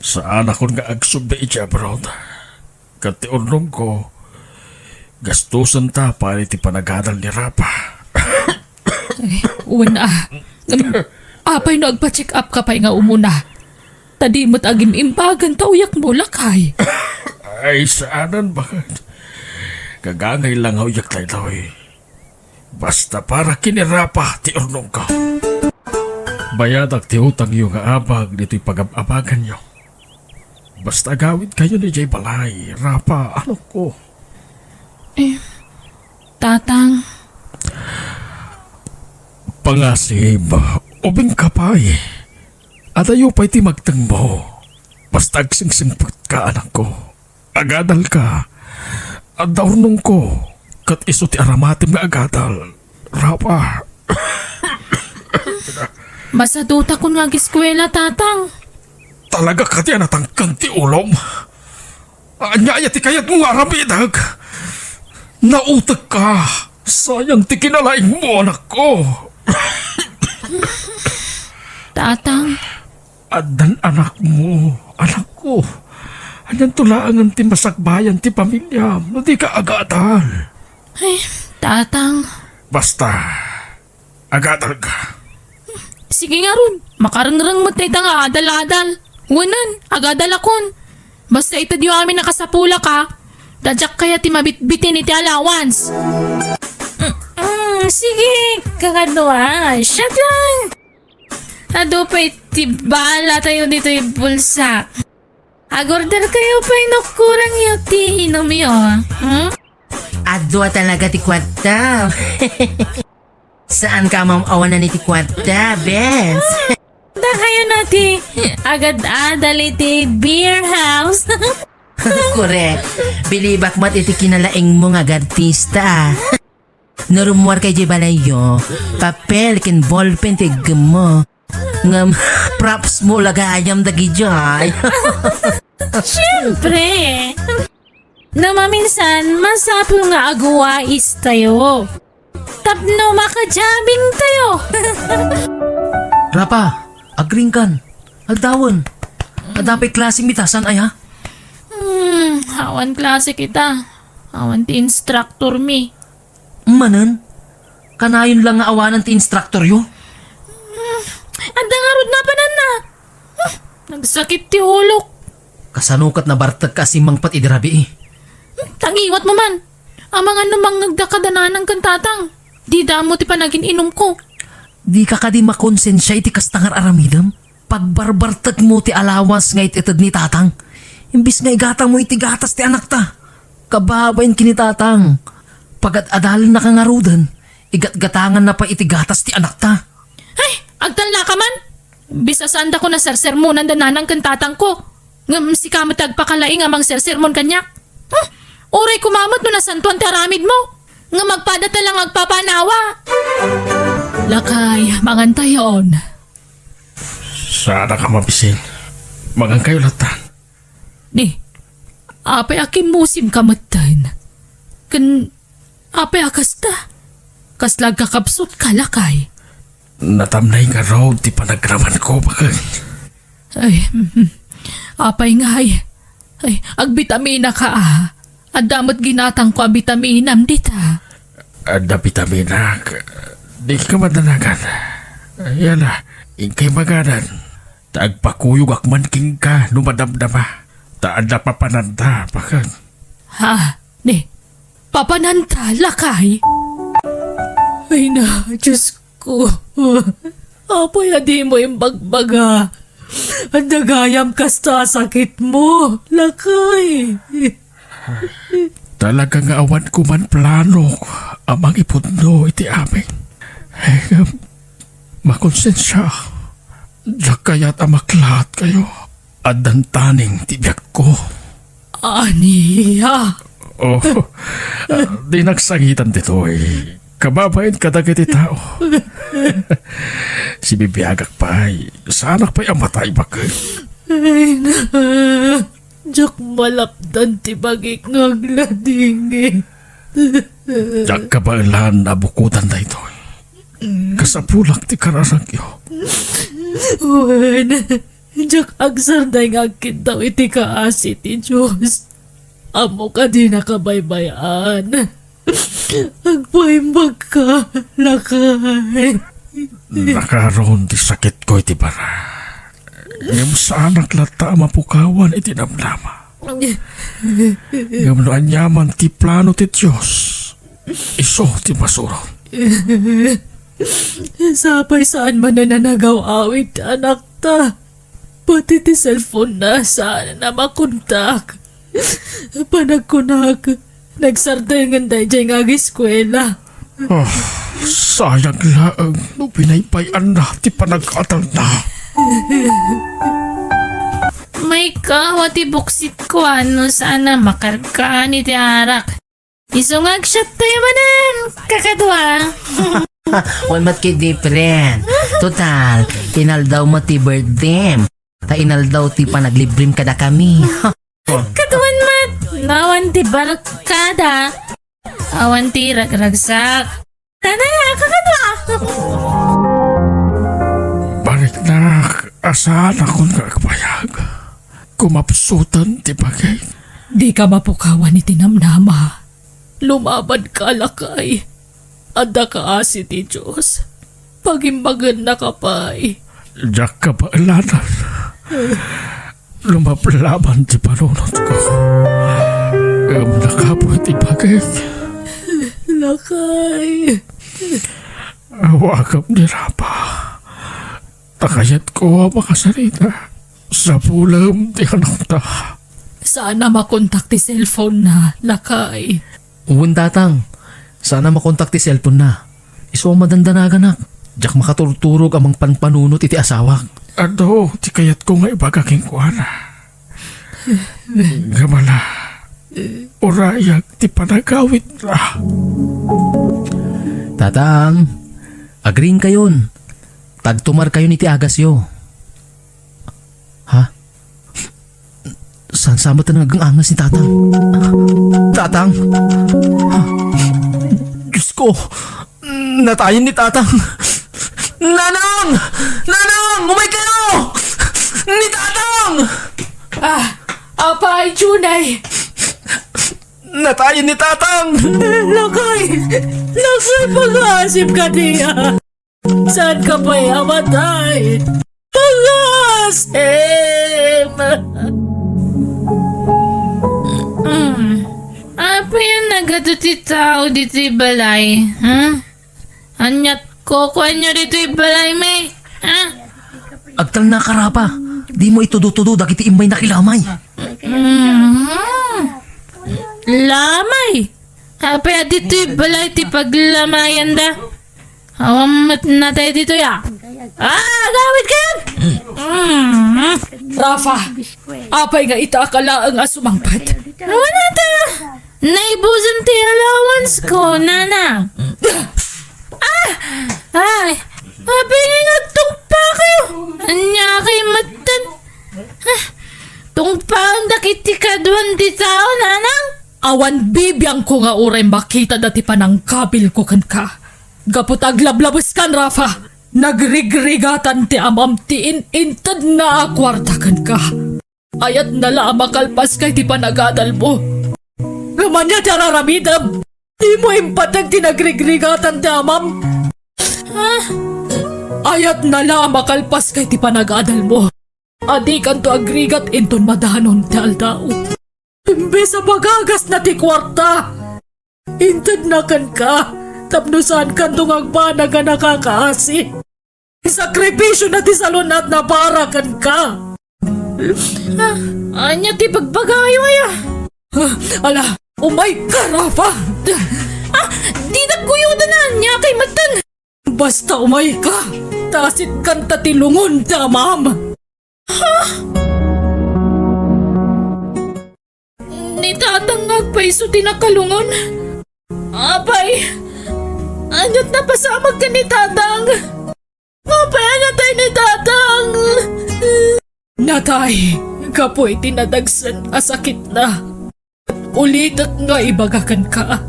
Saanakon nga agsubli idiay abroad. Ket ti urnongko, gastosenta pay ti panagadal ni Rafa. Ay, wen a. Ngem, apay no agpa-check up ka pay nga umuna? Ta di met agim-imbagan ta uyakmo, lakay. Ay, saanen, bakak. Gagangay la nga uyak daytoy. Basta para ken ni Rafa ti urnongko. Bayadak ti utangyo nga abag ditoy pagab-abaganyo. Basta agawidkayo idiay balay, Rafa, anakko. Eh, Tatang. Pangasib, ubingka pay. Adayo pay ti magtengmo. Basta agsingsingpetka, anakko. Agadalka. Adda urnongko. Ket isu ti aramatem nga agadal. Rafa. Masadutakon nga agiskuela, Tatang. Talaga kadi a natangken ti ulom? Ania aya ti kayatmo nga aramidek? Nautekka. Sayang ti kinalaingmo, anakko. Tatang. Addan anakmo, anakko. Anianto laengen ti masakbayan ti pamiliam no di ka agadal? Ay, Tatang. Basta, agadalka. Sige ngarud, makarengreng met dayta nga adal-adal. Wenen, agadalakon. Basta itedyo amin a kasapulak, a. Ta diak kayat ti mabitbitin iti allowance. Mm, mm, sige, kakadua. Shot lang. Adu pay ti bala tayo ditoy bulsa. Agorder kayo pay no kurangyo ti inumyo, hmm? Adua talaga ti kuarta. Saan ka mam-awanan iti kuarta, bes? Da kayo na ti agad-adal iti beer house. Korek. Bilibak met iti kinalaingmo nga agartista. No rummuarka idiay balayyo, papel ken ballpen ti iggemmo. Ngem, props mo la gayam dagidiay. Siyempre! No maminsan, masapul nga agwais tayo. Tapno makajabing tayo. Rafa, agringkan. Aldawen. Adda pay klase mi ta, saan aya? Hmm, awan klase kita. Awan ti instructor mi. Manen? Kanayon lang nga awanan ti instruktoryo. Hmm, adda ngarud napananna. Hmm, nagsakit ti ulok. Kasano ket nabartekka a simmangpet idi rabii? Hmm, tagiwatmo man. Amangan no mangngegda kada nanang ken tatang. Dida ammo ti panagin-inumko. Dika kadi makonsensia iti kasta nga ar-aramidem? Pagbarbartekmo ti alawas nga it-ited ni tatang, imbes nga igatangmo iti gatas ti anakta. Kababain ken ni tatang, pagad-adalennaka ngaruden, igatgatanganna pay iti gatas ti anakta. Ay, agtalnaka man! Bisan saandako a sersermonan da nanang ken tatangko. Ngem sika met ti agpakalaing a mangsersermon kaniak. Hmm, uray koma met no nasantoan ti aramidmo. Ngem agpadata lang agpapanawa. Lakay, mangantayon. Saanak a mabisin. Mangankayo latta. Ni, apay a kimmusimka metten? Ken apay a kasta? Kasla agkakabsutka, lakay? Natamnay ngarud ti panagramanko, baket. Ay, mhm. Apay ngay? Ay, agbitaminaka, a. Adda met ginatangko a bitaminam dita. Adda bitaminak. Dika madanagan. Yana, inkay magadan. Ta agpakuyogak man kenka no madamdama. Ta adda papananta, baket. Ha? Ni, papananta, lakay? Ay na, Diyos ko. Apay a dimo imbagbaga? Adda gayam kasta a sakitmo, lakay. Talaga nga awan koman plano a mangipudno iti amin. Ngem, makonsensia, diak kayat a maklaatkayo. Addan taning ti biagko. Ania? Oh, ah, dinak sangitan ditoy. Kababain kadagiti tao. Sibibiagak pay, saanak pay a matay, baket. Ay na, diak malapdan ti bagik nga agladingit. Diak kabaelan a bukodan daytoy. Kasapulak ti kararagyo. Wen, diak agsardeng nga agkintaw iti kaasi ti Dios. Ammok a dinaka baybay-an. Agpaimbagka, lakay. Nakaron ti sakitko iti bara. Ngem saanak latta a mapukawan iti namnama. Ngem no aniaman ti plano ti Dios, isu ti masurot. Sapay saan manen a nagaw-awid ti anakta. Pati ti cellphone-na, saan a makontak. Panagkunak, nagsardengen daydiay nga agiskuela. Ah, sayang laeng no binaybay-anna ti panag-adalna. Mayka, awan ti buksitko, a, no saan a makargaan iti arak. Isu nga agshot tayo manen, kakadua. Wen met ket different. Total, inaldaw met ti birthday-m. Ta inaldaw ti panaglibrem kadakami. Kaduan met, awan ti barkada, awan ti ragragsak. Tanaya, kakadua. Bariknak, a saanakon nga agbayag. Kumapsutan ti bagik. Dika mapukawan iti namnama. Lumabanka, lakay. Adda kaasi ti Dios. Pagimbagennaka pay. Diak kabaelanan. Lumablaban ti panunotko. Ngem nakapuy ti bagik. Lakay. Awagem ni Rapa. Ta kayatko a makasarita. Sapulem ti anakta. Saan a makontak ti cellphone-na, lakay. Wen, tatang. Saan a makontak ti cellphone-na. Isu a madandanaganak. Diak makaturturog a mangpanpanunot iti asawak. Adu ti kayatko nga ibaga kenkuana. Ngem ala, urayag ti panagawidna. Tatang, agriingkayon. Tagtumarkayon iti agasyo. Ha? Saan sa met nga agang-angas ni Tatang? Tatang! Ha? Diyos ko! Natayen ni Tatang! Nanang! Nanang! Umay kayo! Ni Tatang! Ah, apay, Junay? Natayen ni Tatang! Lakay! Ay, pag-asim ka diya. Saan ka pay amatay? Pag-asim! Mm. Apay a nagadu ti tao ditoy balay, ha? Aniat kukuanyo ditoy balay, may? Ha? Agtalna ka, Rafa. Dimo itudo-tudo dagiti immay nakilamay. Mm. Lamay? Apay a ditoy balay ti paglamayanda? Awan met natay ditoy, a. Ah, agawid kayo! Mm. Rafa, apay nga ita ka laeng a sumangpet? Awan ata! Naibusan ti allowance ko, nana. Ah! Ay! Apay nga agtungpa kayo? Ania kay metten? Ah, tungpaen dagiti kaduan ti tao, nanang? Awan bibiangko nga uray makita dati panangkabilko kenka. Gapu ta aglablabeskan, Rafa, nagrigrigatan ti amam ti in-intedna a kuarta kenka. Ayatna la a makalpaska iti panagadalmo. Ngem ania ti ar-aramidem? Dimo impateg ti nagrigrigatan ti amam. Ah, ayatna la a makalpaska iti panagadalmo. Adikanto agrigat inton madanon ti aldaw. Imbes a pagagasna ti kuarta, intedna kenka tapno saankanto nga agbanag a nakakaasi. Sakrifisiona ti salun-atna para kenka. Ah, ania ti pagbagayo aya? Ah, ala, umayka, Rafa! Ah, dinak kuyodan a ania kay metten! Basta umayka, ta asitkanta ti lungon ti amam. Ha? Ni tatang nga agpayso ti nakalungon. Apay, ania't napasamak ken ni tatang? Apay a natay ni tatang? Natay, gapu iti nadagsen a sakitna. Ulitek nga ibaga kenka.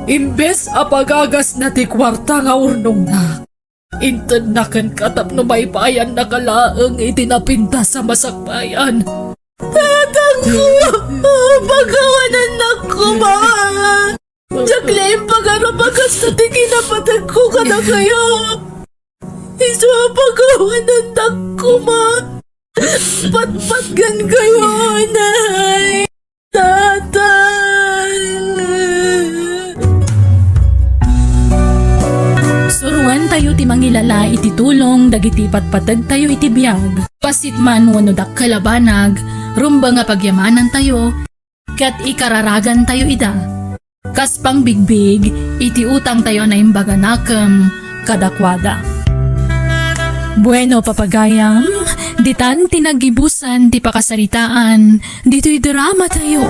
Imbes a pagagasna ti kuarta nga urnongna, intedna kenka tapno maipaayannaka laeng iti napintas a masakbayan. Tatangko! Pagawanannak koma! Diak la impagarop a kasta ti kinapategko kadakayo. Isu a pagawanannak koma. Patpatgan kayo, Nay. Tatang. Suroantayo ti mangilala iti tulong dagiti patpategtayo iti biag. Bassit man wenno dakkel a banag, rumbeng a pagyamanantayo, ket ikararagantayo ida kas pangbigbig iti utangtayo a naimbag a nakem kadakuada. Bueno, papagayam, ditan ti naggibusan ti pakasaritaan ditoy dramatayo.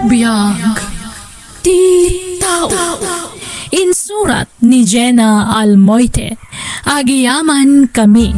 Biag ti tao. Insurat ni Jenna Almoite. Agyamankami.